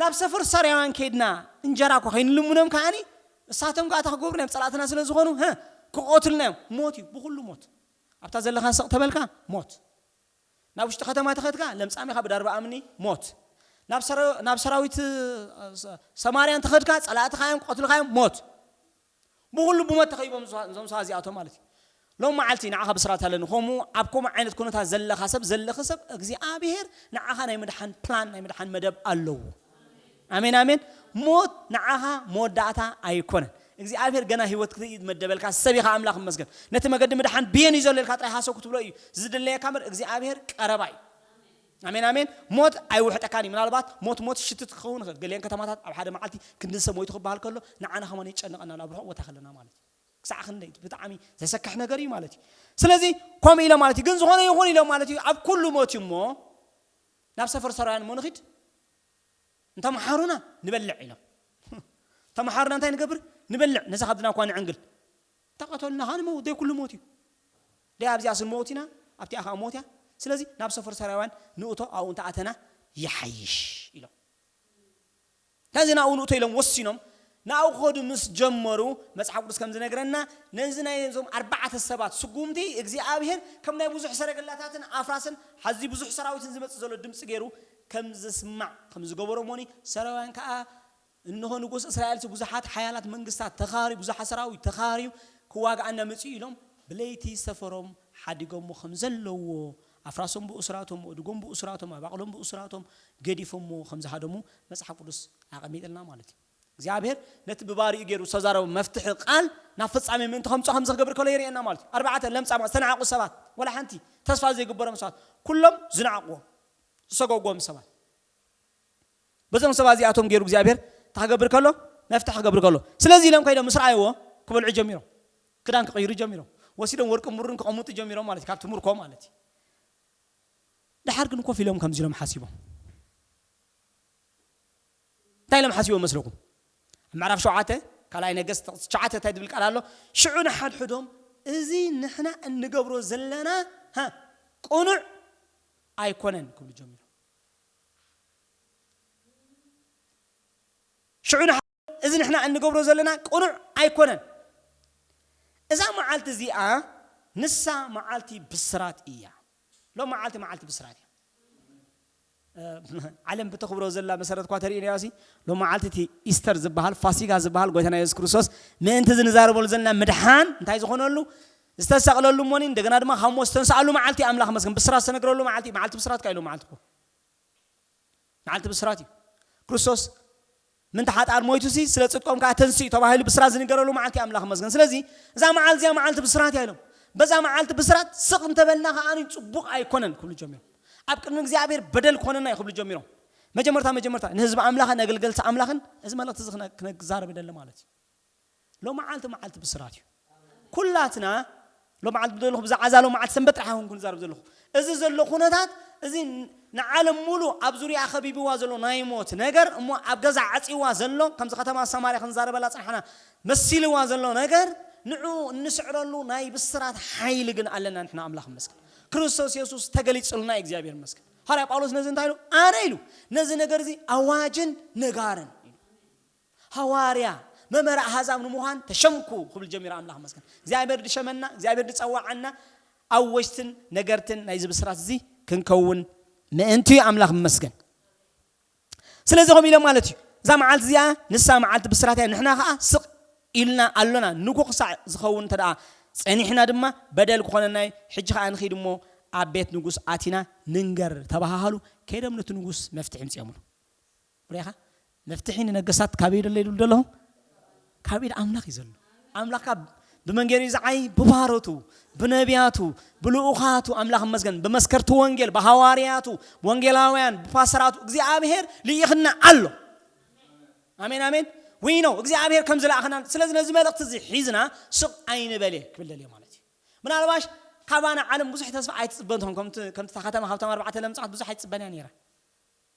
ናብ ሰፈር ሰራውያን ከይድና እንጀራ እኮ ከይንልምኖም ከዓኒ እሳቶም ከዓ ክገብሩና እዮም። ፀላእትና ስለ ዝኾኑ ክቐትሉና እዮም። ሞት እዩ ብኩሉ ሞት። ኣብታ ዘለኻ ስቕ ተበልካ ሞት። ናብ ውሽጢ ከተማ ተኸድካ ለምጻም ኢኻ ብዳርባ ኣምኒ ሞት። ናብ ሰራዊት ሰማርያን ተኸድካ ጸላእትኻ እዮም ክቐትሉኻ እዮም ሞት። ብኹሉ ብሞት ተኸይቦም እዞም ሰባ እዚኣቶም ማለት እዩ። ሎም መዓልቲ ንዓኻ ብስራት ኣለኒ። ከምኡ ኣብ ከምኡ ዓይነት ኩነታት ዘለኻ ሰብ ዘለኺ ሰብ እግዚኣብሔር ንዓኻ ናይ ምድሓን ፕላን ናይ ምድሓን መደብ ኣለዎ። ኣሜን ኣሜን። ሞት ንዓኻ መወዳእታ ኣይኮነን። እግዚኣብሔር ገና ህይወት ክትርኢ ዝመደበልካ ሰብ ኢኻ። ኣምላኽ ይመስገን። ነቲ መገዲ ምድሓን ብየን እዩ ዘሎ ኢልካ ጥራይ ሃሰው ክትብሎ እዩ ዝድለየካ እምበር እግዚኣብሔር ቀረባ እዩ። ኣሜን ኣሜን። ሞት ኣይውሕጠካን እዩ። ምናልባት ሞት ሞት ሽትት ክኸውን ይኽእል። ገሊአን ከተማታት ኣብ ሓደ መዓልቲ ክንድን ሰብ ሞይቱ ክበሃል ከሎ ንዓና ከማን የጨንቐና ናብ ርሑቕ ቦታ ከለና ማለት እዩ። ክሳዕ ክንደይ ብጣዕሚ ዘሰክሕ ነገር እዩ ማለት እዩ። ስለዚ ከምኡ ኢሎም ማለት እዩ። ግን ዝኾነ ይኹን ኢሎም ማለት እዩ። ኣብ ኩሉ ሞት እዩ እሞ ናብ ሰፈር ሰራውያን እሞ ንኺድ እንተመሓሩና ንበልዕ ኢሎም። እንተመሓሩና እንታይ ንገብር? ንበልዕ። ነዚ ካብድና እኳ ንዕንግል። ተቐተሉና ኸዓ ንመውት። ደይ ኩሉ ሞት እዩ። ደይ ኣብዚኣ ስንመውት ኢና ኣብቲኣ ከዓ ሞት እያ። ስለዚ ናብ ሰፈር ሰራውያን ንእቶ ኣብኡ እንተኣተና ይሓይሽ ኢሎም። ከዚ ናብኡ ንእቶ ኢሎም ወሲኖም ናብኡ ክኸዱ ምስ ጀመሩ መፅሓፍ ቅዱስ ከም ዝነግረና ነዚ ናይ እዞም ኣርባዕተ ሰባት ስጉምቲ እግዚኣብሔር ከም ናይ ብዙሕ ሰረገላታትን ኣፍራስን ሓዚ ብዙሕ ሰራዊትን ዝመፅእ ዘሎ ድምፂ ገይሩ ከም ዝስማዕ ከም ዝገበሮ እሞኒ ሰራውያን ከዓ እንሆ ንጉስ እስራኤል ብዙሓት ሓያላት መንግስታት ተኻርዩ ብዙሓት ሰራዊት ተኻርዩ ክዋግኣና መፅኡ ኢሎም ብለይቲ ሰፈሮም ሓዲጎሞ ከም ዘለዎ ኣፍራሶም ብእሱራቶም፣ እድጎም ብእሱራቶም፣ ኣባቕሎም ብእሱራቶም ገዲፎሞ ከም ዝሃደሙ መፅሓፍ ቅዱስ ኣቐሚጥልና ማለት እዩ። እግዚኣብሔር ነቲ ብባሪኡ ገይሩ ዝተዛረቡ መፍትሒ ቃል ናብ ፍጻሜ ምእንቲ ከምፅኦ ከም ዝገብር ከሎ የርእየና ማለት እዩ። ኣርባዕተ ለምጻማ ዝተናዕቁ ሰባት፣ ወላ ሓንቲ ተስፋ ዘይግበሮም ሰባት፣ ኩሎም ዝናዕቁዎም ዝሰጎግዎም ሰባት በዞም ሰባት እዚኣቶም ገይሩ እግዚኣብሔር እንታይ ክገብር ከሎ መፍትሒ ክገብር ከሎ ስለዚ ኢሎም ከይዶም ምስ ረኣይዎ ክበልዑ ጀሚሮም። ክዳን ክቕይሩ ጀሚሮም። ወሲዶም ወርቅን ብሩርን ክቐምጡ ጀሚሮም ማለት እዩ፣ ካብቲ ምርኮ ማለት እዩ። ደሓር ግን ኮፍ ኢሎም ከምዚ ኢሎም ሓሲቦም። እንታይ ኢሎም ሓሲቦም መስለኩም? ኣብ ምዕራፍ ሸውዓተ ካልኣይ ነገስት ጥቕሲ ትሽዓተ እንታይ ዝብል ቃል ኣሎ? ሽዑ ንሓድሕዶም እዚ ንሕና እንገብሮ ዘለና ሃ ቅኑዕ ኣይኮነን ክብሉ ጀሚሮም። ሽዑ ንሓ እዚ ንሕና እንገብሮ ዘለና ቅኑዕ ኣይኮነን። እዛ መዓልቲ እዚኣ ንሳ መዓልቲ ብስራት እያ። ሎም መዓልቲ መዓልቲ ብስራት እያ። ዓለም ብተኽብሮ ዘላ መሰረት እኳ ተርእዩ ነያሲ። ሎመዓልቲ እቲ ኢስተር ዝበሃል፣ ፋሲጋ ዝበሃል ጎይታና የሱስ ክርስቶስ ምእንቲ እዚ ንዛረበሉ ዘለና ምድሓን እንታይ ዝኾነሉ፣ ዝተሰቕለሉ እሞኒ እንደገና ድማ ካብ ሞት ዝተንስኣሉ መዓልቲ፣ ኣምላኽ መስገን ብስራት ዝተነግረሉ መዓልቲ። መዓልቲ ብስራት ካይሉ መዓልቲ እኮ መዓልቲ ብስራት እዩ። ክርስቶስ ምንተ ሓጣን ሞይቱ ሲ ስለ ጽድቆም ከዓ ተንስኡ ተባሂሉ ብስራት ዝንገረሉ መዓልቲ ኣምላኽ መስገን። ስለዚ እዛ መዓልቲ እዚኣ መዓልቲ ብስራት እያ ኢሎም። በዛ መዓልቲ ብስራት ስቕ እንተበልና ከዓ ጽቡቕ ኣይኮነን ክብሉ ጀሚሮም። ኣብ ቅድሚ እግዚኣብሔር በደል ክኾነና እዩ ክብሉ ጀሚሮም። መጀመርታ መጀመርታ ንህዝቢ ኣምላኽን ኣገልገልቲ ኣምላኽን እዚ መልእኽቲ እዚ ክነ- ክነዛረብ ደለ ማለት እዩ። ሎመዓልቲ መዓልቲ ብስራት እዩ። ኩላትና ሎመዓልቲ ዘለኹ ብዛዕባ እዛ ሎመዓልቲ ሰንበት ጥራሕ ኣይኮንኩን ዝዛረብ ዘለኹ። እዚ ዘሎ ኩነታት እዚ ንዓለም ሙሉ ኣብ ዙሪያ ከቢብዋ ዘሎ ናይ ሞት ነገር እሞ ኣብ ገዛ ዓፂዋ ዘሎ ከምዚ ከተማ ሰማርያ ክንዛረበላ ፅንሓና መሲልዋ ዘሎ ነገር ንዑ እንስዕረሉ ናይ ብስራት ሓይሊ ግን ኣለና። ንሕና ኣምላኽ መስገን ክርስቶስ የሱስ ተገሊፅልና እዩ። እግዚኣብሔር መስገን። ሃርያ ጳውሎስ ነዚ እንታይ ኢሉ? ኣነ ኢሉ ነዚ ነገር እዚ ኣዋጅን ነጋርን ኢሉ። ሃዋርያ መመር ኣሕዛብ ንምዃን ተሸምኩ ክብል ጀሚሩ። ኣምላኽ መስገን። እግዚኣብሔር ድሸመና፣ እግዚኣብሔር ድጸዋዓና ኣወጅትን ነገርትን ናይዚ ብስራት እዚ ክንከውን ምእንቲ እዩ። ኣምላኽ መስገን። ስለዚ ከም ኢሎም ማለት እዩ። እዛ መዓልቲ እዚኣ ንሳ መዓልቲ ብስራት እያ። ንሕና ከዓ ስቕ ኢልና ኣሎና። ንጉ ክሳዕ ዝኸውን እንተ ደኣ ጸኒሕና ድማ በደል ክኾነና እዩ። ሕጂ ከዓ ንኺድ እሞ ኣብ ቤት ንጉስ ኣቲና ንንገር ተባሃሃሉ። ከይዶም ነቲ ንጉስ መፍትሒ ምጽኦምሉ። ሪኻ መፍትሒ ንነገሳት ካብ ኢድ ኣለይ ድብል ዘለኹም ካብ ኢድ ኣምላኽ እዩ ዘሎ። ኣምላኽ ካብ ብመንገሪ ዝዓይ ብባሮቱ ብነቢያቱ ብልኡኻቱ ኣምላኽ መስገን ብመስከርቲ ወንጌል ብሃዋርያቱ ወንጌላውያን ብፓስተራቱ እግዚኣብሔር ልኢኽና ኣሎ። ኣሜን ኣሜን። ዊኖ እግዚኣብሔር ከም ዝለኣኸና። ስለዚ ነዚ መልእኽቲ እዚ ሒዝና ስቕ ኣይንበል እየ ክብል ደልየ ማለት እዩ። ምናልባሽ ካባና ዓለም ብዙሕ ተስፋ ኣይትፅበን ትኾን። ከምቲ ከምቲ እታ ከተማ ካብቶም ኣርባዕተ ለምፃት ብዙሕ ኣይትፅበን እያ ነይራ።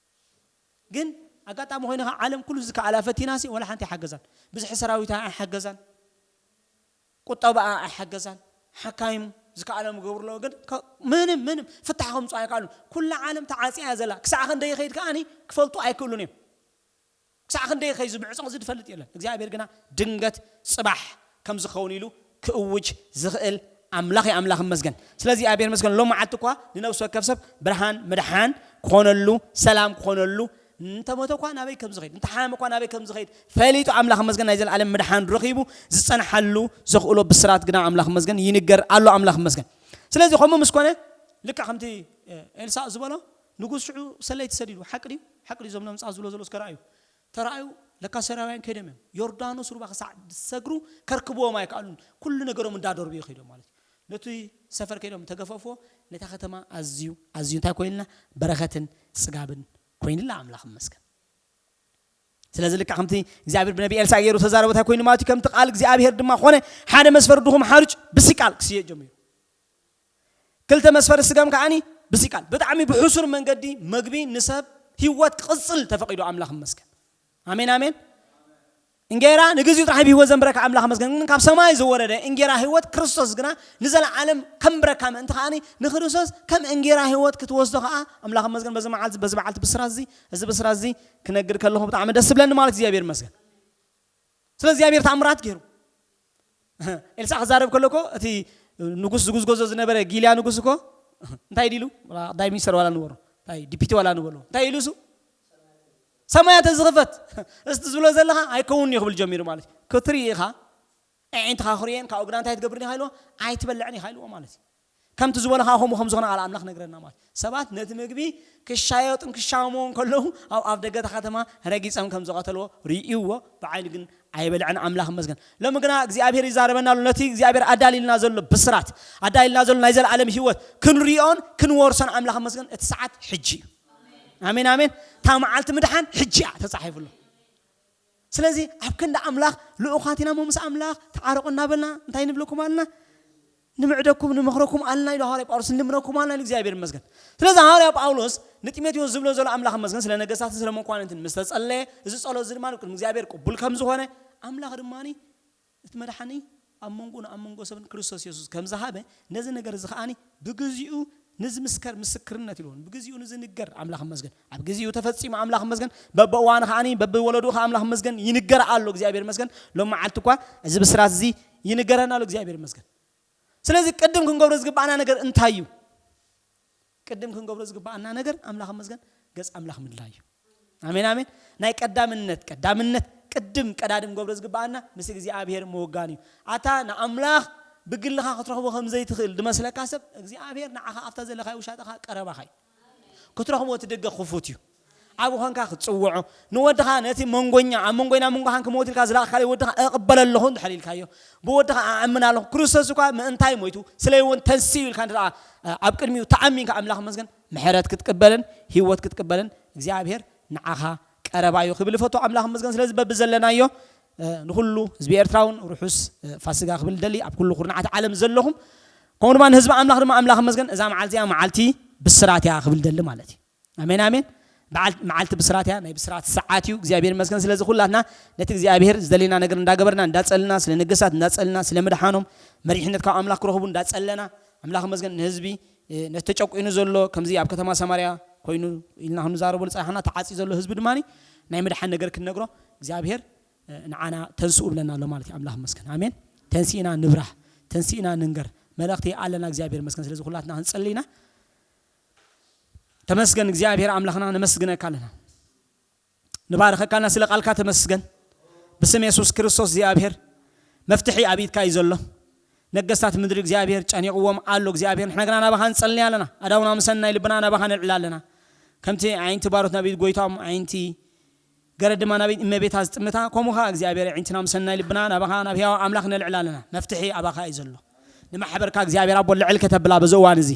ግን ኣጋጣሚ ኮይኑ ከዓ ዓለም ኩሉ ዝከኣላ ፈቲናሲ ወላ ሓንቲ ኣይሓገዛን። ብዝሒ ሰራዊታ ኣይሓገዛን፣ ቁጠባኣ ኣይሓገዛን፣ ሓካይም ዝከኣሎም ይገብሩ ኣለዉ። ግን ከ- ምንም ምንም ፍታሕ ከምፁ ኣይከኣሉን። ኩላ ዓለም ተዓፅያ እያ ዘላ። ክሳዕ ክንደይ ይኸይድ ከዓኒ ክፈልጡ ኣይክእሉን እዮም። ክሳዕ ክንደይ ይኸይድ ዝምዕፀቕ ዝድፈልጥ የለን። እግዚኣብሔር ግና ድንገት ፅባሕ ከም ዝኸውን ኢሉ ክእውጅ ዝኽእል ኣምላኽ እዩ። ኣምላኽ መስገን። ስለዚ ኣብሔር መስገን ሎም መዓልቲ እኳ ንነብሲ ወከፍ ሰብ ብርሃን ምድሓን ክኾነሉ፣ ሰላም ክኾነሉ፣ እንተሞተ እኳ ናበይ ከም ዝኸይድ፣ እንተሓመ እኳ ናበይ ከም ዝኸይድ ፈሊጡ ኣምላኽ መስገን ናይ ዘለኣለም ምድሓን ረኺቡ ዝጸንሓሉ ዘኽእሎ ብስራት ግና ኣምላኽ መስገን ይንገር ኣሎ። ኣምላኽ መስገን። ስለዚ ከምኡ ምስ ኮነ ልክዕ ከምቲ ኤልሳእ ዝበሎ ንጉስ ሽዑ ሰለይቲ ሰዲዱ። ሓቂ ድዩ? ሓቂ ድዩ? ዞም ለምጻ ዝብሎ ዘሎ እስከ ረኣዩ። ተራእዩ ለካ ሰራውያን ከይዶም እዮም። ዮርዳኖስ ሩባ ክሳዕ ዝሰግሩ ከርክብዎም ኣይከኣሉን። ኩሉ ነገሮም እንዳደርብዩ ከይዶም ማለት እዩ። ነቲ ሰፈር ከይዶም ተገፈፍዎ። ነታ ከተማ ኣዝዩ ኣዝዩ እንታይ ኮይንና በረኸትን ጽጋብን ኮይንላ። ኣምላኽ ይመስገን። ስለዚ ልክዕ ከምቲ እግዚኣብሔር ብነቢ ኤልሳ ገይሩ ተዛረቦ እንታይ ኮይኑ ማለት እዩ? ከምቲ ቃል እግዚኣብሔር ድማ ኮነ። ሓደ መስፈር ድኹም ሓሩጭ ብስቃል ክስየጥ ጀሚሩ። ክልተ መስፈር ስገም ከዓኒ ብስቃል ብጣዕሚ ብሕሱር መንገዲ መግቢ ንሰብ ህይወት ክቕጽል ተፈቒዶ። ኣምላኽ ይመስገን። ኣሜን ኣሜን። እንጌራ ንግዚኡ ጥራሕ ብህይወት ዘንብረካ ኣምላኽ መስገን። ግን ካብ ሰማይ ዝወረደ እንጌራ ህይወት ክርስቶስ ግና ንዘለዓለም ከምብረካ ምእንቲ ከዓኒ ንክርስቶስ ከም እንጌራ ህይወት ክትወስዶ ከዓ ኣምላኽ መስገን። በዚ መዓልቲ በዚ በዓልቲ ብስራት እዚ እዚ ብስራት እዚ ክነግር ከለኹ ብጣዕሚ ደስ ዝብለኒ ማለት እግዚኣብሔር መስገን። ስለ እግዚኣብሔር ተኣምራት ገይሩ። ኤልሳ ክዛረብ ከሎ እኮ እቲ ንጉስ ዝጉዝጎዞ ዝነበረ ጊልያ ንጉስ እኮ እንታይ ዲሉ? ዳይ ሚኒስተር ዋላ ንበሮ እንታይ ዲፒቲ ዋላ ንበሎ እንታይ ኢሉ እሱ ሰማያት ዝኽፈት እስቲ ዝብሎ ዘለኻ ኣይከውን እዩ ክብል ጀሚሩ ማለት እዩ። ክትርኢ ኢኻ ኣዒንትኻ ክርእየን ካብኡ ግና እንታይ ትገብርን ኢኻ ኢልዎ? ኣይትበልዕን ኢኻ ኢልዎ ማለት እዩ። ከምቲ ዝበሎ ከዓ ከምኡ ከም ዝኾነ ቃል ኣምላኽ ነግረና ማለት እዩ። ሰባት ነቲ ምግቢ ክሻየጡን ክሻመውን ከለዉ ኣብ ኣፍ ደገ እታ ከተማ ረጊጾም ከም ዝቐተልዎ ርእይዎ ብዓይኑ ግን ኣይበልዐን። ኣምላኽ ይመስገን። ሎሚ ግና እግዚኣብሔር ይዛረበና ኣሎ። ነቲ እግዚኣብሔር ኣዳሊልና ዘሎ ብስራት ኣዳሊልና ዘሎ ናይ ዘለኣለም ህይወት ክንሪኦን ክንወርሶን ኣምላኽ ይመስገን። እቲ ሰዓት ሕጂ እዩ። ኣሜን ኣሜን። እታ መዓልቲ ምድሓን ሕጂ እያ ተጻሒፉ ኣሎ። ስለዚ ኣብ ክንዲ ኣምላኽ ልኡኻት ኢና እሞ ምስ ኣምላኽ ተዓረቑ እናበልና እንታይ ንብለኩም ኣለና? ንምዕደኩም ንምኽረኩም ኣለና ኢሉ ሃዋርያ ጳውሎስ። ንልምነኩም ኣለና ኢሉ እግዚኣብሔር ይመስገን። ስለዚ ሃዋርያ ጳውሎስ ንጢሞቴዎስ ዝብሎ ዘሎ ኣምላኽ ይመስገን ስለ ነገስታትን ስለ መኳንንትን ምስ ተጸለየ እዚ ጸሎት እዚ ድማ ቅድሚ እግዚኣብሔር ቅቡል ከም ዝኾነ ኣምላኽ ድማ እቲ መድሓኒ ኣብ መንጎን ኣብ መንጎ ሰብን ክርስቶስ የሱስ ከም ዝሃበ ነዚ ነገር እዚ ከዓኒ ብግዚኡ ንዝምስከር ምስክርነት ኢልዎን ብግዚኡ ንዝንገር ኣምላኽ መስገን ኣብ ግዚኡ ተፈጺሙ ኣምላኽ መስገን በብእዋኑ ከዓኒ በብወለዱ ከ ኣምላኽ መስገን ይንገር ኣሎ። እግዚኣብሔር መስገን ሎም መዓልቲ እኳ እዚ ብስራት እዚ ይንገረና ኣሎ። እግዚኣብሔር መስገን። ስለዚ ቅድም ክንገብሮ ዝግባኣና ነገር እንታይ እዩ? ቅድም ክንገብሮ ዝግባኣና ነገር ኣምላኽ መስገን ገጽ ኣምላኽ ምድላይ እዩ። ኣሜን ኣሜን። ናይ ቀዳምነት ቀዳምነት ቅድም ቀዳድም ገብሮ ዝግባኣና ምስ እግዚኣብሔር ምውጋን እዩ። ኣታ ንኣምላኽ ብግልኻ ክትረኽቦ ከም ዘይትኽእል ዝመስለካ ሰብ እግዚኣብሔር ንዓኻ ኣብታ ዘለኻዮ ውሻጠኻ ቀረባኻ እዩ። ክትረኽቦ እቲ ደገ ክፉት እዩ። ኣብ ኾንካ ክትጽውዖ ንወድኻ ነቲ መንጎኛ ኣብ መንጎይና መንጎኻን ክመውት ኢልካ ዝለኣኽካለይ ወድኻ እቕበለ ኣለኹ እንድሕር ኢልካዮ ብወድኻ ኣኣምን ኣለኹ ክርስቶስ እኳ ምእንታይ ሞይቱ ስለይ እውን ተንስኡ ኢልካ እንተ ኣብ ቅድሚኡ ተኣሚንካ ኣምላኽ መስገን ምሕረት ክትቅበልን ህይወት ክትቅበልን እግዚኣብሔር ንዓኻ ቀረባ እዩ ክብል ይፈቱ ኣምላኽ መስገን ስለዚ በቢ ዘለናዮ ንኩሉ ህዝቢ ኤርትራ እውን ርሑስ ፋሲጋ ክብል ደሊ ኣብ ኩሉ ኩርናዓት ዓለም ዘለኹም ከምኡ ድማ ንህዝቢ ኣምላኽ ድማ ኣምላኽ መስገን እዛ መዓልቲ እዚኣ መዓልቲ ብስራት እያ ክብል ደሊ ማለት እዩ ኣሜን ኣሜን መዓልቲ ብስራት እያ ናይ ብስራት ሰዓት እዩ እግዚኣብሔር መስገን ስለዚ ኩላትና ነቲ እግዚኣብሔር ዝደለና ነገር እንዳገበርና እንዳጸልና ስለ ነገሳት እንዳጸልና ስለ ምድሓኖም መሪሕነት ካብ ኣምላኽ ክረኽቡ እንዳጸለና ኣምላኽ መስገን ንህዝቢ ነቲ ተጨቂኑ ዘሎ ከምዚ ኣብ ከተማ ሰማርያ ኮይኑ ኢልና ክንዛረቦ ዝፀናሕና ተዓፂ ዘሎ ህዝቢ ድማ ናይ ምድሓን ነገር ክንነግሮ እግዚኣብሔር ንዓና ተንስኡ ብለና ኣሎ ማለት እዩ ኣምላኽ መስገን ኣሜን ተንሲእና ንብራህ ተንሲእና ንንገር መልእኽቲ ኣለና እግዚኣብሔር መስገን ስለዚ ኩላትና ክንፀሊ ኢና ተመስገን እግዚኣብሔር ኣምላኽና ነመስግነካ ኣለና ንባረኸካና ስለ ቃልካ ተመስገን ብስም የሱስ ክርስቶስ እግዚኣብሔር መፍትሒ ኣብ ኢድካ እዩ ዘሎ ነገስታት ምድሪ እግዚኣብሔር ጨኒቕዎም ኣሎ እግዚኣብሔር ንሕና ግና ናባኻ ንጸልኒ ኣለና ኣዳውና ምሰናይ ልብና ናባኻ ንልዕል ኣለና ከምቲ ዓይንቲ ባሮት ናብ ኢድ ጎይታኦም ዓይንቲ ገረድ ድማ ናብ ኢድ እመቤታ ዝጥምታ ከምኡ ኸዓ እግዚኣብሔር ዓይንትና ምሰናይ ልብና ናባኻ ናብ ህያው ኣምላኽ ነልዕል ኣለና መፍትሒ ኣባኻ እዩ ዘሎ ንማሕበርካ እግዚኣብሔር ኣቦ ልዕል ከተብላ በዚ እዋን እዚ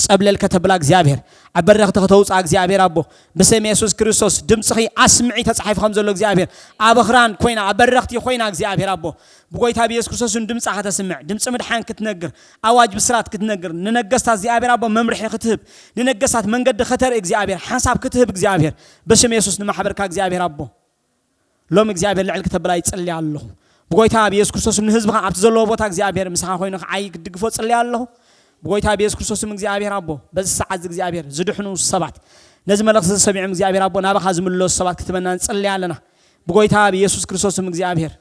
ጸብለል ከተብላ እግዚኣብሔር ኣብ በረኽቲ ከተውፅኣ እግዚኣብሔር ኣቦ ብስም የሱስ ክርስቶስ ድምፅኺ ኣስምዒ ተፃሒፉ ከም ዘሎ እግዚኣብሔር ኣብ ኽራን ኮይና ኣብ በረኽቲ ኮይና እግዚኣብሔር ኣቦ ብጎይታ ብየሱስ ክርስቶስን ድምፃ ከተስምዕ ድምፂ ምድሓን ክትነግር ኣዋጅ ብስራት ክትነግር ንነገስታት እግዚኣብሔር ኣቦ መምርሒ ክትህብ ንነገስታት መንገዲ ከተርኢ እግዚኣብሔር ሓንሳብ ክትህብ እግዚኣብሔር ብስም የሱስ ንማሕበርካ እግዚኣብሔር ኣቦ ሎሚ እግዚኣብሔር ልዕል ክተብላ ይጽልያ ኣለኹ ብጎይታ ብየሱስ ክርስቶስ ንህዝብኻ ኣብቲ ዘለዎ ቦታ እግዚኣብሔር ምሳኻ ኮይኑ ክዓይ ክትድግፎ ጽልያ ኣለኹ ብጎይታ ብየሱስ ክርስቶስም እግዚኣብሔር ኣቦ በዚ ሰዓት እግዚኣብሔር ዝድሕኑ ሰባት ነዚ መልእኽቲ ዝሰሚዖም እግዚኣብሔር ኣቦ ናባኻ ዝምለሱ ሰባት ክትበና ንጽልያ ኣለና ብጎይታ ብየሱስ ክርስቶስም እግዚኣብሔር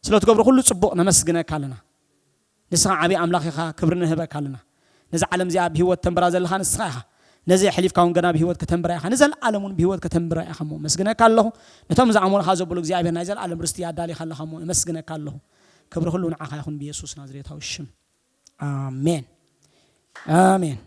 ስለ ትገብሮ ኩሉ ጽቡቕ ነመስግነካ ኣለና ንስኻ ዓብዪ ኣምላኽ ኢኻ ክብሪ ንህበካ ኣለና ነዚ ዓለም እዚኣ ብህይወት ተንብራ ዘለኻ ንስኻ ኢኻ ነዚ ኣሕሊፍካ እውን ገና ብህይወት ከተንብራ ኢኻ ንዘለኣለም እውን ብህይወት ከተንብራ ኢኻ እሞ መስግነካ ኣለኹ ነቶም ዝኣመኑኻ ዘብሉ እግዚኣብሔር ናይ ዘለኣለም ርስቲ ኣዳሊኻ ኣለኻ እሞ እመስግነካ ኣለኹ ክብሪ ኩሉ ንዓኻ ይኹን ብየሱስ ናዝሬታዊ ሽም ኣሜን ኣሜን